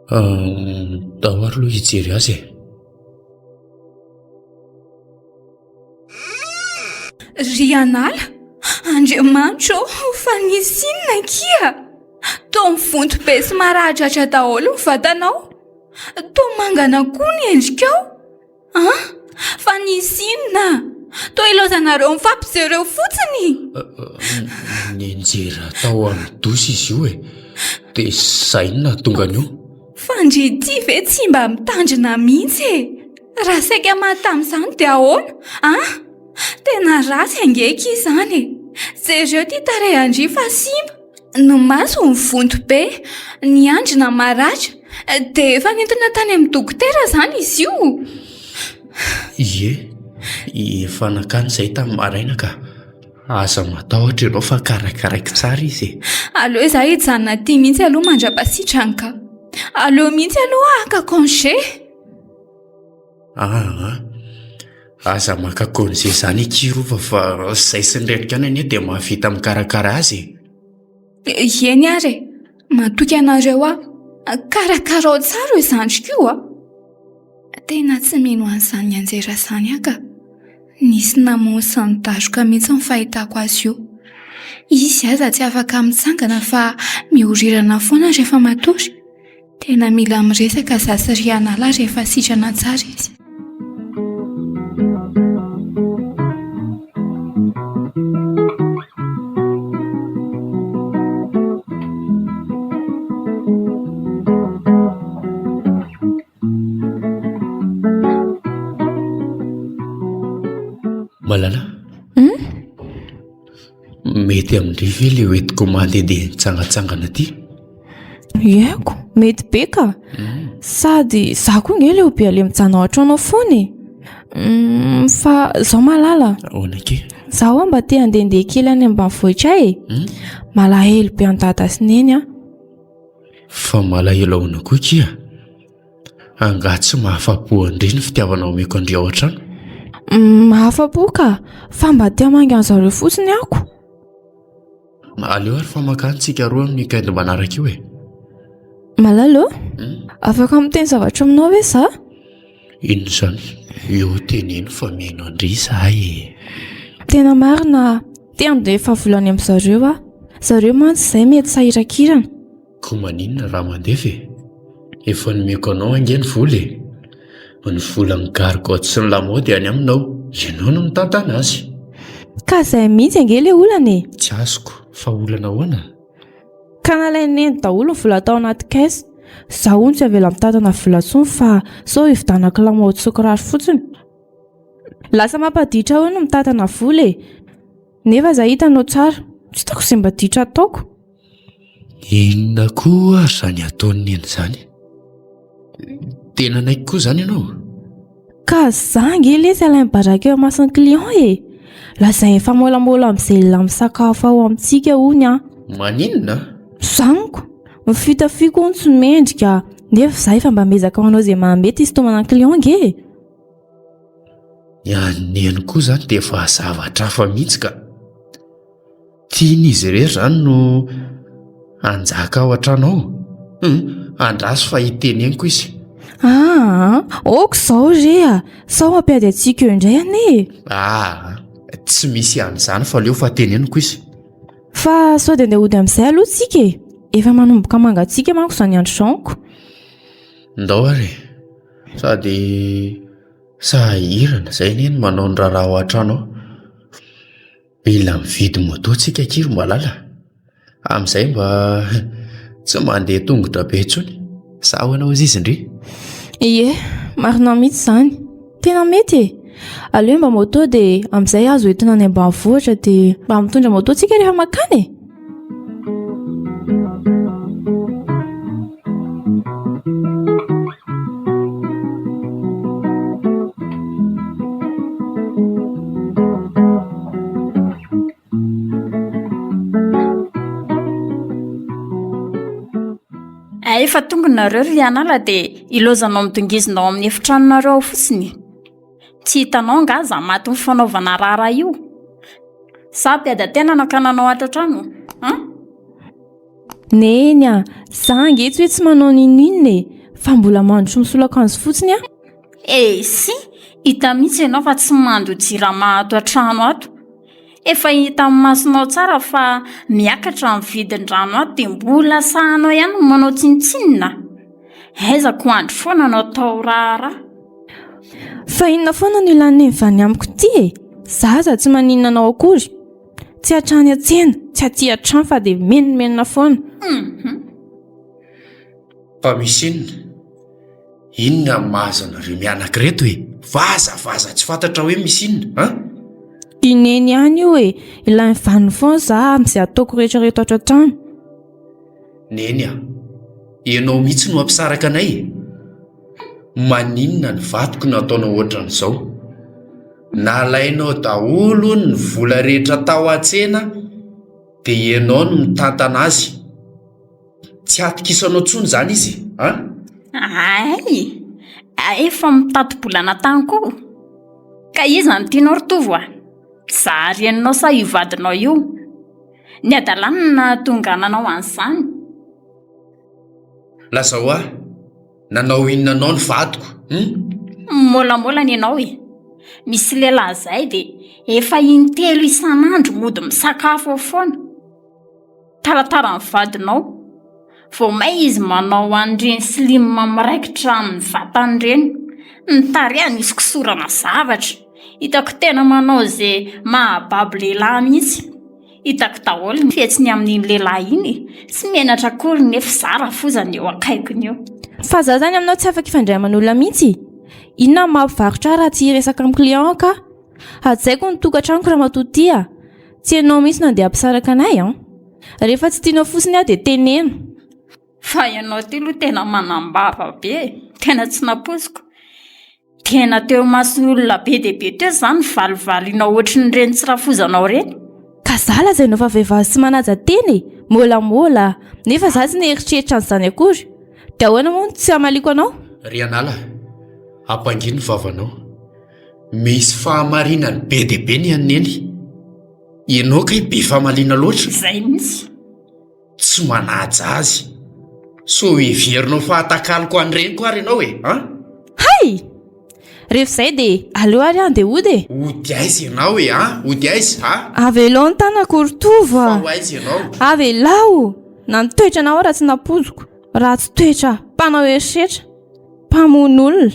Ndao ary aloha hijery azy e. Ry anala, Andriamanitra ô, fa nisy inona akia? Toa mivonto be sy maradratra daholo ny vatanao. Toa mangana koa ny endrikao. An? Fa nisy inona? Toa ilaozanareo mifampijery eo fotsiny? Nianjera tao amin'ny dosy izy io e. Dia izay no nahatonga an'io. Fa ndry ity ve tsy mba mitandrina mihitsy e? Raha saika maty tamin'izany dia ahoana? An? Tena ratsy ange akia izany e! Jereo ity tarehin-dry fa simba. Ny maso mivonto be, ny andrina maratra, dia efa nentina tany amin'ny dokotera izany izy io? Ie, efa nankany izahay tamin'ny maraina ka. Aza matahotra ianao fa karakaraiko tsara izy e. Aleo izaho hijanona aty mihitsy aloha mandra-pasitrany ka. Aleo mihitsy aloha haka congé. Aa, aza maka congé izany akia Rova fa izay sy ny reniko ihany anie dia mahavita mikarakara azy e. Eny ary e, matoky anareo aho. Karakarao tsara io zandriko io a. Tena tsy mino an'izany nianjera izany aho ka. Nisy namono sy nidaroka mihitsy ny fahitako azy io. Izy aza tsy afaka mitsangana fa mihorirana foana rehefa matory. Tena mila miresaka za sy Rianala rehefa sitrana tsara izy. Malala. Hmm? Mety amin-dry ve ilay hoentiko mandehandeha mitsangantsangana aty? Haiko, mety be ka. Sady za koa nge leo be ale mijanona ao an-trano ao foana e. Mm, fa zao malala. Ahoana akia? Za hoa mba te handehandeha kely any ambanivohitra e. Hmm? Malahelo be an'i dada sy neny aho. Fa malahelo ahoana koa akia? Angaha tsy mahafa-po an-dry ny fitiavana omeko an-dry ao an-trano? Mm, mahafa-po ka, fa mba te hamangy an'zareo fotsiny ako. Aleo ary fa makany tsika roa amin'ny week-end manaraka io e. Malala ô, Hmm? afaka miteny zavatra aminao ve za? Inona izany? Eo teneno fa mihaino an-dry izahay e. Tena marina, te handefa vola any amin'zareo aho. Zareo mantsy izay mety sahirankirana. Ko maninona raha mandefa e? Efa nomeko anao ange ny vola e! Ny volan'ny gargotte sy ny lamaody any aminao, ianao no mitantana azy. Ka izay mihitsy ange ilay olana e! Tsy azoko, fa olana ahoana? Ka nalain'i Neny daholo ny vola tao anaty caisse. Izaho hono tsy avela mitantana vola intsony fa sao hividianako lamaody sy kiraro fotsiny. Lasa mampaditra hono ny mitantana vola e! Nefa za hitanao tsara, tsy hitako izay mba ditra ataoko. Inona koa ary izany ataon'i Neny izany? Tena nanaiky koa izany ianao? Ka za ange lesy alainy baraka eo imason'ny client e! Lazainy fa môlamôla amin'izay lehilahy misakafo ao amintsika hono an! Maninona? Zaniko, ny fitafiako hono tsy mendrika, nefa za efa mba miezaka manao izay mahamety hisintomana ny client ange e! Ny an'i Neny koa izany dia efa zavatra hafa mihitsy ka! Tiany izy irery izany no hanjaka ao an-trano ao. Hum, andraso fa hiteneniko izy. Aa, ok izao re a! Sao hampiady antsika eo indray anie e! Aa, tsy misy an'izany fa aleo fa teneniko izy. Fa sao dia andeha hody amin'izay aloha tsika e! Efa manomboka mangatsiaka manko izany andro izao ko. Ndao ary e! Sady sahirana izay anie ny manao ny raharaha ao an-trano ao. Mila mividy moto tsika akia ry malala a! Amin'izay mba tsy mandeha tongotra be intsony. Sa ahoana hozy izy ndry? Ie, marina mihitsy izany. Tena mety e! Aleo mba moto dia amin'izay azo entina any ambanivohitra dia mba mitondra moto tsika rehefa mankany e! Efa tonga nareo ry anala dia ilaozanao midongizina ao amin'ny efitranonareo ao fotsiny. Tsy hitanao angaha za maty ny fanaovana raharaha io? Sa mpiada-tena nakana anao ato an-trano? An? Neny a, za ange tsy hoe tsy manao n'inon'inona e, fa mbola mandroso misolo akanjo fotsiny aho. Esy, hita mihitsy ianao fa tsy mando jirama ato an-trano ato. Efa hita amin'ny masonao tsara fa miakatra ny vidin-drano ato dia mbola sahanao ihany ny manao tsinontsinona. Aiza ko andro foana no atao raharaha. Fa inona foana no ilan'i Neny vany amiko ity e? Za aza tsy maninona anao akory. Tsy hatrany an-tsena, tsy aty an-trano fa dia mimenomenona foana. Fa misy inona? Inona no mahazo anareo mianaka ireto e? Vazavaza tsy fantatra hoe misy inona an? I Neny ihany io e, ilainy vaniny foana za amin'izay ataoko rehetra reto ato an-trano. Neny a! Ianao mihitsy no hampisaraka anay e! Maninona ny vadiko no ataonao ohatran'izao? Nalainao daholo hono ny vola rehetra tao an-tsena dia ianao no mitantana azy. Tsy atokisanao intsony izany izy an? Hay! Efa mitati-bolana tany koa. Ka iza no tianao ry Tovo a? Za reninao sa io vadinao io? Ny hadalany no nahatonga nanao an'izany. Lazao ahy, nanao inona anao ny vadiko, hum? Môlamôlana ianao e! Misy lehilahy izay dia efa intelo isan'andro mody misakafo ao foana. Taratara ny vadinao. Vao may izy manao an'ireny slim miraikitra amin'ny vatany ireny. Ny tarehiny misy kosorana zavatra. Hitako tena manao izay mahababo lehilahy mihitsy. Hitako daholo ny fihetsiny amin'iny lehilahy iny e. Tsy menatra akory nefa izaho rafozany eo akaikiny eo. Fa za zany aminao tsy afaka hifandray aman'olona mihitsy? Inona no maha mpivarotra ahy raha tsy hiresaka amin'ny client ka? Hajaiko ny tokantranoko ramatoa ty a! Tsy ianao mihitsy no andeha hampisaraka anay an! Rehefa tsy tianao fotsiny aho dia teneno. Fa ianao ity aloha tena manam-bava be e! Tena tsy nampoiziko. Tena teo imason'olona be dia be teo izany nivalivalianao ohatrin'ireny tsy rafozanao ireny. Ka za lazainao fa vehivavy tsy manaja tena e! Môlamôla a! Nefa za tsy nieritreritra an'izany akory. Dia ahoana moa no tsy hamaliako anao? Ry anala, ampangino ny vavanao. Misy fahamarinany be dia be ny an'i Neny. Ianao kay be famaliana loatra. Izay mihitsy. Tsy manaja azy. Sao heverinao fa hatakaloko an'i reniko ary ianao e, an? Hay! Rehefa izay dia aleo ary aho andeha hody e! Hody aiza ianao e, an? Hody aiza, a? Avelao ny tanako ry Tovo a! Fa ho aiza ianao? Avelao! Na ny toetranao ara tsy nampoiziko. Ratsy toetra, mpanao herisetra, mpamono olona.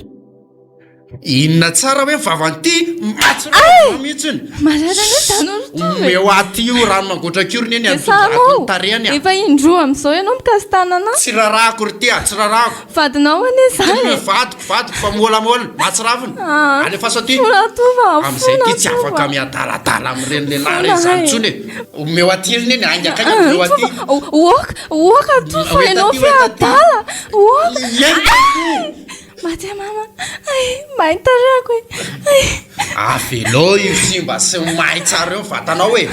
Inona tsara hoe vavan'ity mahatsiravina mihitsiny. Marary anie izany ry Tovo e. Omeo aty io rano mangotraka io ry neny Esarinao. ny tarehiny a. Efa indroa amin'izao ianao mikasi-tanana. Tsy rarahako ry ty a, tsy rarahako. Vadinao anie izany e. Vadiko, vadiko fa môlamôla, mahatsiravina. Ah, Alefaso aty. Fona Tovo a, Amin'izay fona ty tsy Tovo afaka a. miadaladala amin'ireny lehilahy Fona ireny izany e. intsony e. Omeo aty ry neny, haingankaingana omeo aty. Oka, oka Tovo Ho ianao etaty, fe ho etaty. adala. Oka. Ie. Maty mama. Ay, may ny tarehako e. Ay. Avelao io simba sy may tsara eo ny vatanao e.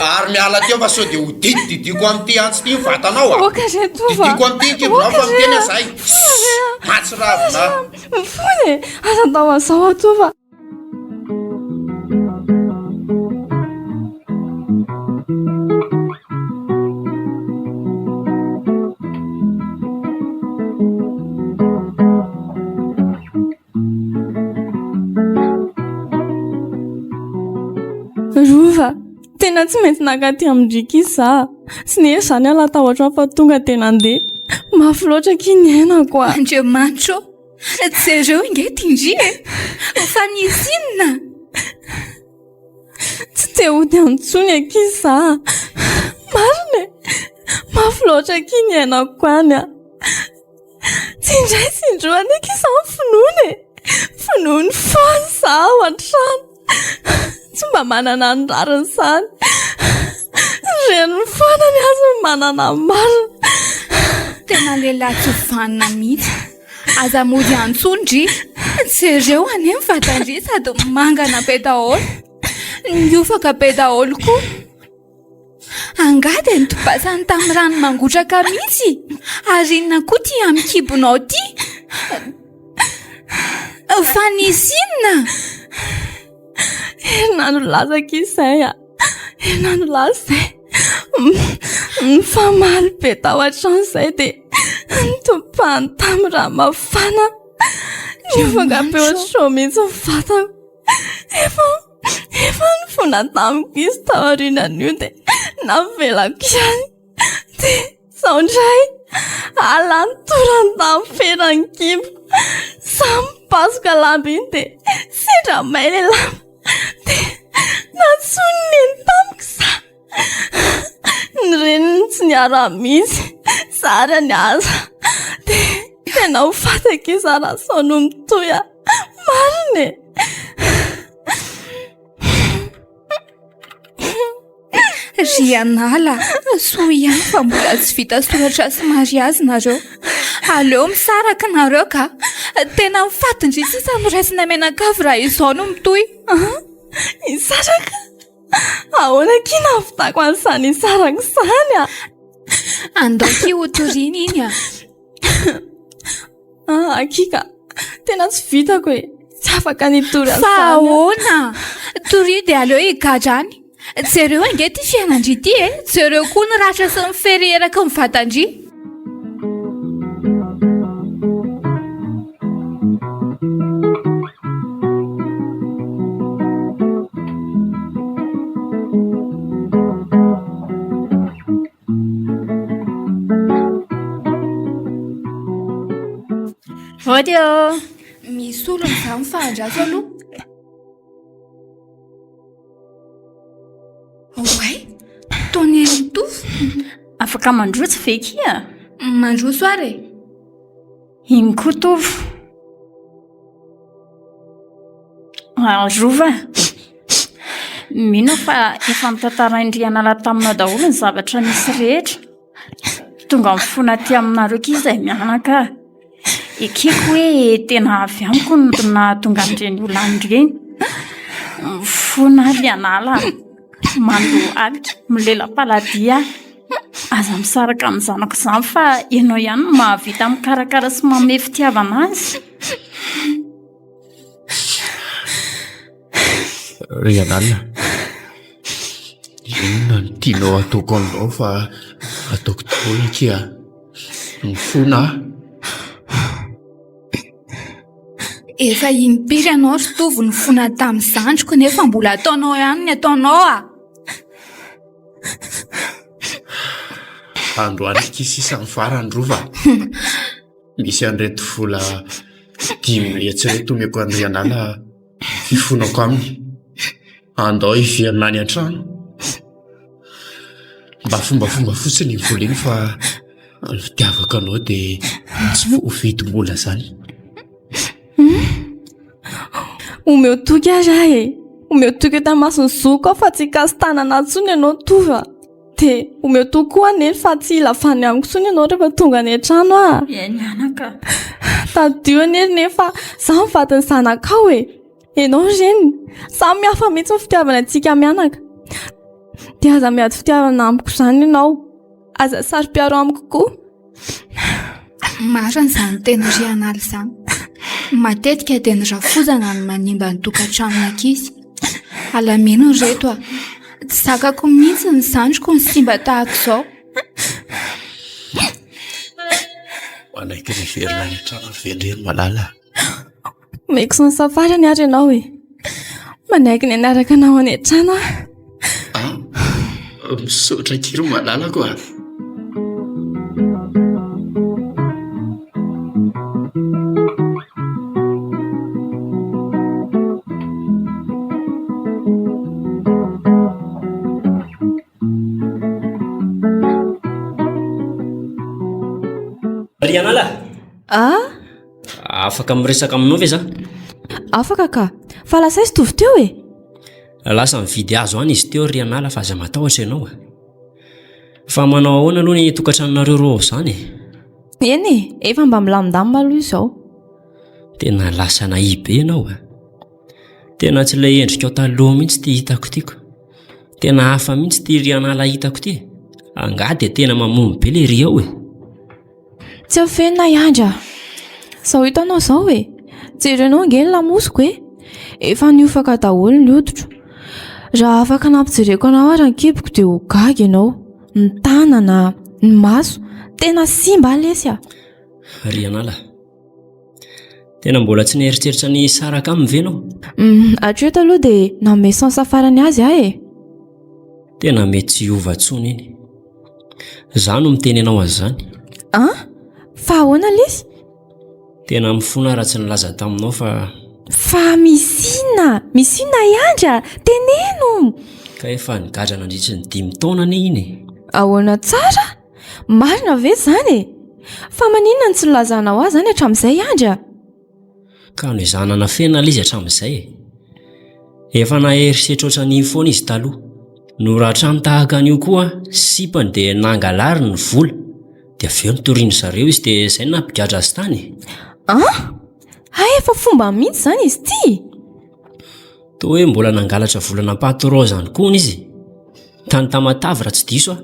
Ary miala aty aho fa sao dia ho didididiako amin'ity antsy ity ny vatanao a. Oka re Tovo a. Didiako amin'ity ny kibonao fa miteny aho zay. Mahatsiravina. Mifona e. Aza atao an'izao aho Tovo a. Rova, tena tsy maintsy nankaty amin-dry akia za. Tsy nihery izany aho latahotra fa tonga dia nandeha. Mafy loatra akia ny ainako a. Andriamanitra ô! Jereo ange ity ndry e! Fa nisy inona? Tsy te hody any intsony akia za. Marina e! Mafy loatra akia ny ainako any a. Tsy indray tsy indroa anie akia za ny finoana e! Finoany foana za ao an-trano. Tsy mba manana ny rariny izany. Reniny foana ny azy no manana ny marina. Tena lehilahy tsy vanona mihitsy. Aza mody any intsony ndry. Jereo anie ny vatan-dry sady mangana be daholo. Niofaka be daholo koa. Angaha dia nitobasany tamin'ny rano mangotraka mihitsy? Ary inona koa ity amin'ny kibonao ity? Fa nisy inona? Herinandro lasa akia izay a. Herinandro lasa izay. Nifamaly be tao an-trano izay dia nitopahany tamin'ny rano mafana. Niofaka be ohatr'izao mihitsy ny vatako. Efa Efa nifona tamiko izy taorianan'io dia navelako ihany. Dia izao indray, ala nitorany tamin'ny feran'ny kiboko. Samy mipasoka lamba iny dia sendra may ilay lamba. Dia nantsoin'i Neny tamiko izaho. Ny reniny tsy niara mihitsy, zara ny aza. Dia tena ho faty ankizy raha sao no mitohy aho. Marina e! Ry anala, soa ihany fa mbola tsy vita soratra sy mariazy nareo. Aleo misaraka nareo ka. Tena mifatin-dry sisa no raisina mianakavy raha izao no mitohy. Hisaraka? Ahoana akia nahavitako an'izany hisaraka izany a? Andao akia ho toriana iny a. Ah, akia ka. Tena tsy vitako e. Tsy afaka ny hitory Fa an'izany aho. ahoana? Torio dia aleo higadra any. Jereo ange ity fiainan-dry ity e. Jereo koa ny ratra sy ny fery eraky ny vatan-dry. Vody ô! Misy olona izany fa andraso aloha. Oay, tonely mitovy. Afaka mandroso ve kia? Mandroso ary e. Iny koa Tovo. Ah, Rova. Mino aho fa efa notantarain'i Rianala taminao daholo ny zavatra nisy rehetra. Tonga mifona aty aminareo akia izahay mianaka a. Ekeko hoe tena avy amiko no nahatonga an'ireny olana ireny. Mifona aho Rianala a. Mandohalika, milela-paladia aho. Aza misaraka amin'ny zanako izany fa ianao ihany no mahavita mikarakara sy manome fitiavana azy. Rianala, inona no tianao hataoko aminao fa ataoko daholo akia. Mifona aho. Efa impiry ianao ry Tovo nifona tamin'ny zandriko nefa mbola ataonao ihany ny ataonao ah. Androany akia sisa ny farany Rova. Misy an'ireto vola dimy hetsy ireto omeko an'i Rianala hifonako aminy. Andao hiverina any an-trano. Mba fombafomba fotsiny iny vola iny fa ny fitiavako anao dia tsy voavidim-bola izany. Omeo toky ary aho e! Omeo toky eto imason'ny zokiko aho fa tsy hikasi-tanana intsony ianao Tovo a! Dia omeo toky koa anie fa tsy hila vaniny amiko intsony ianao rehefa tonga any an-trano aho. Eny anaka. Tadidio anie ry Neny fa izaho ny vadin'ny zanakao e! Ianao ny reniny. Samy hafa mihitsy ny fitiavana antsika mianaka. Dia aza miady fitiavana amiko izany ianao. Aza saro-piaro amiko koa. Marina izany teny Rianala izany. Matetika dia ny rafozana no manimba ny tokantranon'ankizy. Alamino ry reto a! Tsy zakako mihitsy ny zandriko no simba tahaka izao. Manaiky ny hiverina any an-trano ve ndry ry Malala? Omeko son safarany ary ianao e. Manaiky ny hanaraka anao any an-trano aho. Ah, misaotra akia ry Malalako a. Rianala! Ah? Afaka miresaka aminao ve za? Afaka ka! Fa lasa aiza Tovo teo e? Lasa nividy hazo any izy teo ry Rianala fa aza matahotra ianao a! Fa manao ahoana aloha ny tokantranonareo roa ao izany e? Eny e, efa mba milamindamina aloha izao. Tena lasa nahia be ianao a! Tena tsy ilay endrikao taloha mihitsy ity hitako ity ko. Tena hafa mihitsy ity Rianala hitako ity e. Angaha dia tena mamono be ilay ry ao e. Tsy afenina i Andry a! Izao hitanao izao e! Jerenao ange ny lamosiko e! Efa niofaka daholo ny hoditro. Raha afaka nampijereko anao ary ny kiboko dia ho gaga ianao. Ny tanana, ny maso, tena simba aho lesy a! Rianala, tena mbola tsy nieritreritra ny hisaraka aminy ve ianao? Hum, hatreto aloha dia nanome chance farany azy aho e! Tena mety tsy hiova intsony iny. Izaho no miteny anao an'izany. An? Fa ahoana lesy? Tena mifona aho raha tsy nilaza taminao fa. Fa misy inona? Misy inona i Andry a? Teneno! Ka efa nigadra nandritry ny dimy taona anie iny e. Ahoana tsara? Marina ve izany e? Fa maninona no tsy nilazanao ahy izany hatramin'izay i Andry a? Ka noezahana nafenina ilay izy hatramin'izay e. Efa nahery setra ohatran'iny foana izy taloha. Noratrany tahaka an'io koa sipany dia nangalariny ny vola. Dia avy eo nitorian-dry zareo izy dia izay no nampigadra azy tany e. An! Hay efa fomba mihitsy izany izy ity! Toa hoe mbola nangalatra vola nampahatoro azy ihany koa hono izy. Tany Tamatave raha tsy diso aho.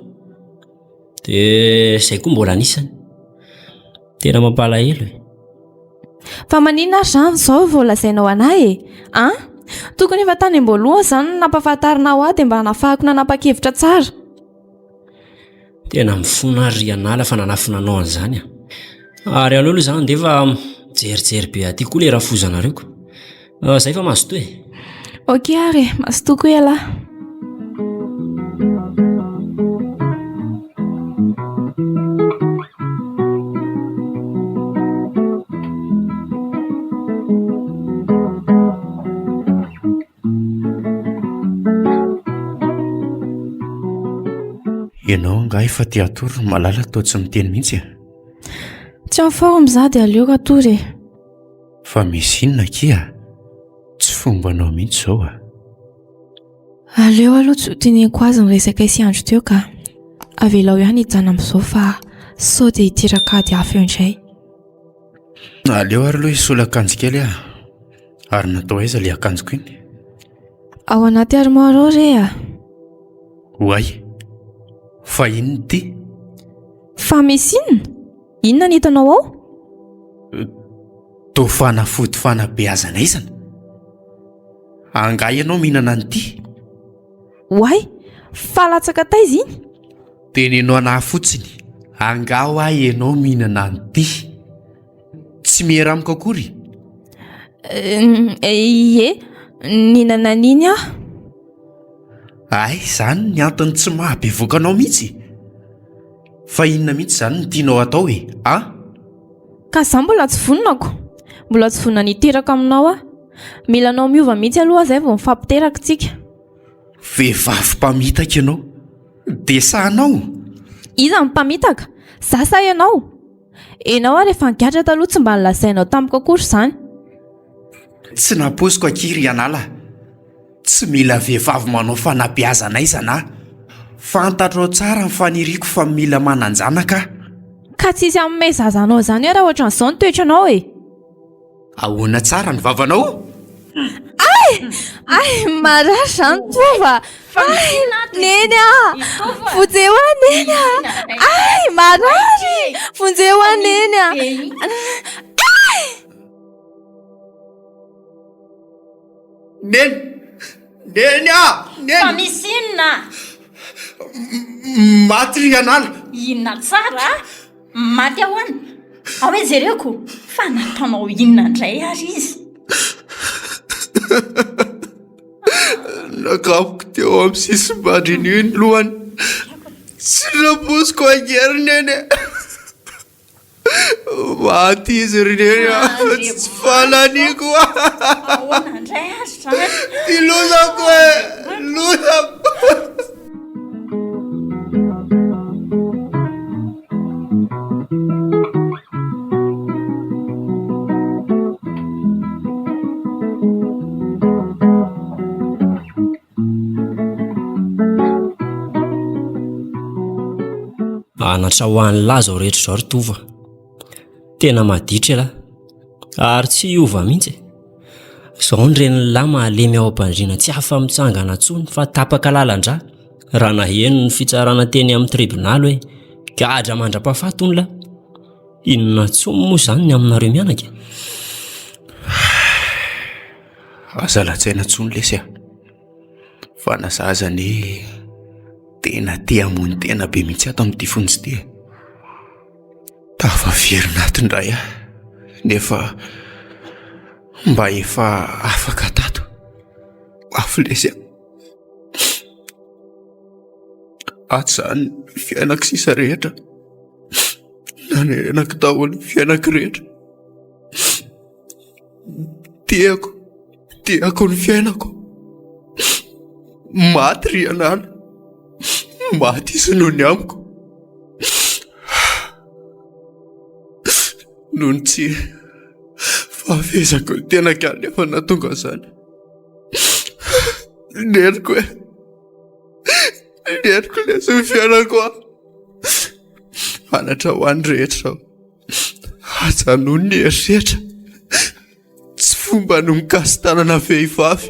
Dia izay koa mbola anisany. Tena mampalahelo e. Fa maninona ary izany izao vao lazainao an'ahy e? An? Tokony efa tany am-boalohany izany no nampahafantarinao ahy dia mba nahafahako nanapa-kevitra tsara. Tena mifona ary ry Anala fa nanafina anao an'izany a. Ary aleo aloha izaho handeha fa mijerijery be aty koa ilay rafozanareo ko. Zay fa mazotoa e. Ok ary e, mazotoa koa ialahy. Ianao angaha efa te hatory ry Malala toa tsy miteny mihitsy e? Tsy en forme za dia aleoko hatory e. Fa misy inona akia? Tsy fombanao mihitsy izao a! Aleo aloha tsy ho teneniko azy ny resakay sy Andry teo ka. Avelao ihany hijanona amin'izao fa sao dia hiteraka ady hafa eo indray. Aleo ary aloha hisolo akanjo kely aho. Ary natao aiza ilay akanjoko iny? Ao anaty armoire ao re a! Oay! Fa inona ity? Fa misy inona? Inona ny hitanao ao? Toa fanafody fanabeazana aizana. Angaha ianao mihinana an'ity? Oay! Fa latsaka taiza iny? Teneno anah fotsiny, angaha hoa ianao mihinana an'ity? Tsy miera amiko akory? Ie, nihinana an'iny aho. Hay, izany ny antony tsy maha bevoka anao mihitsy e! Fa inona mihitsy izany no tianao hatao e? An? Ka za mbola tsy vonona ko! Mbola tsy vonona ny hiteraka aminao aho. Mila anao miova mihitsy aloha zay vao mifampiteraka tsika. Vehivavy mpamitaka ianao. Dia sahanao? Iza no mpamitaka? Za sa ianao? Enao ary efa nigadra taloha tsy mba nolazainao tamiko akory izany. Tsy nampoiziko akia ry anala. Tsy mila vehivavy manao fanabeazana aizana aho. Fantatrao tsara ny faniriako fa mila manan-janaka aho. Ka tsisy hanome zaza anao izany hoe raha ohatran'izao ny toetranao e! Ahoana tsara ny vavanao? Ay! Ay! Marary izany Tova! Ay! Neny a! Vonjeo aho Neny a! Ay! Marary! Vonjeo aho Neny a! Ay! Neny! Neny a! Neny! Fa misy inona? Maty ry anala! Inona tsara? Maty ahoana? Ao hoe jereko fa nataonao inona indray ary izy? Nakapoky teo amin'ny sisim-bandriny io ny lohany. Tsy nampoiziko ange ry Neny e! Maty izy ry Neny a! Tsy fananiko a! Ahoana indray ary izany? Ty lozako e! Lozako! Anatra ho an'lah izao rehetra izao ry Tovo a. Tena maditra elah. Ary tsy hiova mihitsy e. Izao ny renin'lah malemy ao am-pandriana tsy afa-mitsangana intsony fa tapaka lalan-drà raha naheno ny fitsarana teny amin'ny tribonaly hoe gadra mandra-pahafaty hono lah. Inona intsony moa izany ny aminareo mianaka e? Aza lazaina intsony lesy a! Fa na za aza anie tena te hamono tena be mihitsy ato amin'ity fonja ity e. Tafaverina ato indray aho nefa mba efa afaka tato. Mafy lesy a! Ato izany ny fiainako sisa rehetra. Nanerenako daholo ny fiainako rehetra. Tiako, tiako ny fiainako. Maty ry anala. Maty izy noho ny amiko. Noho ny tsy fahafehezako ny tenako ihany nefa nahatonga an'izany. Neniko e. Neniko lesy ny fiainako a. Anatra ho an'ny rehetra izao. Ajanony ny herisetra. Tsy fomba no mikasi-tanana vehivavy.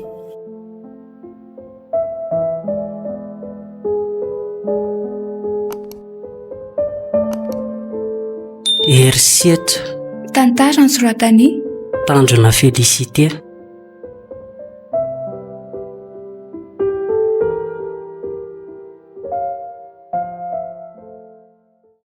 Herisetra. Tantara nosoratan'i. Tanjona Félicité.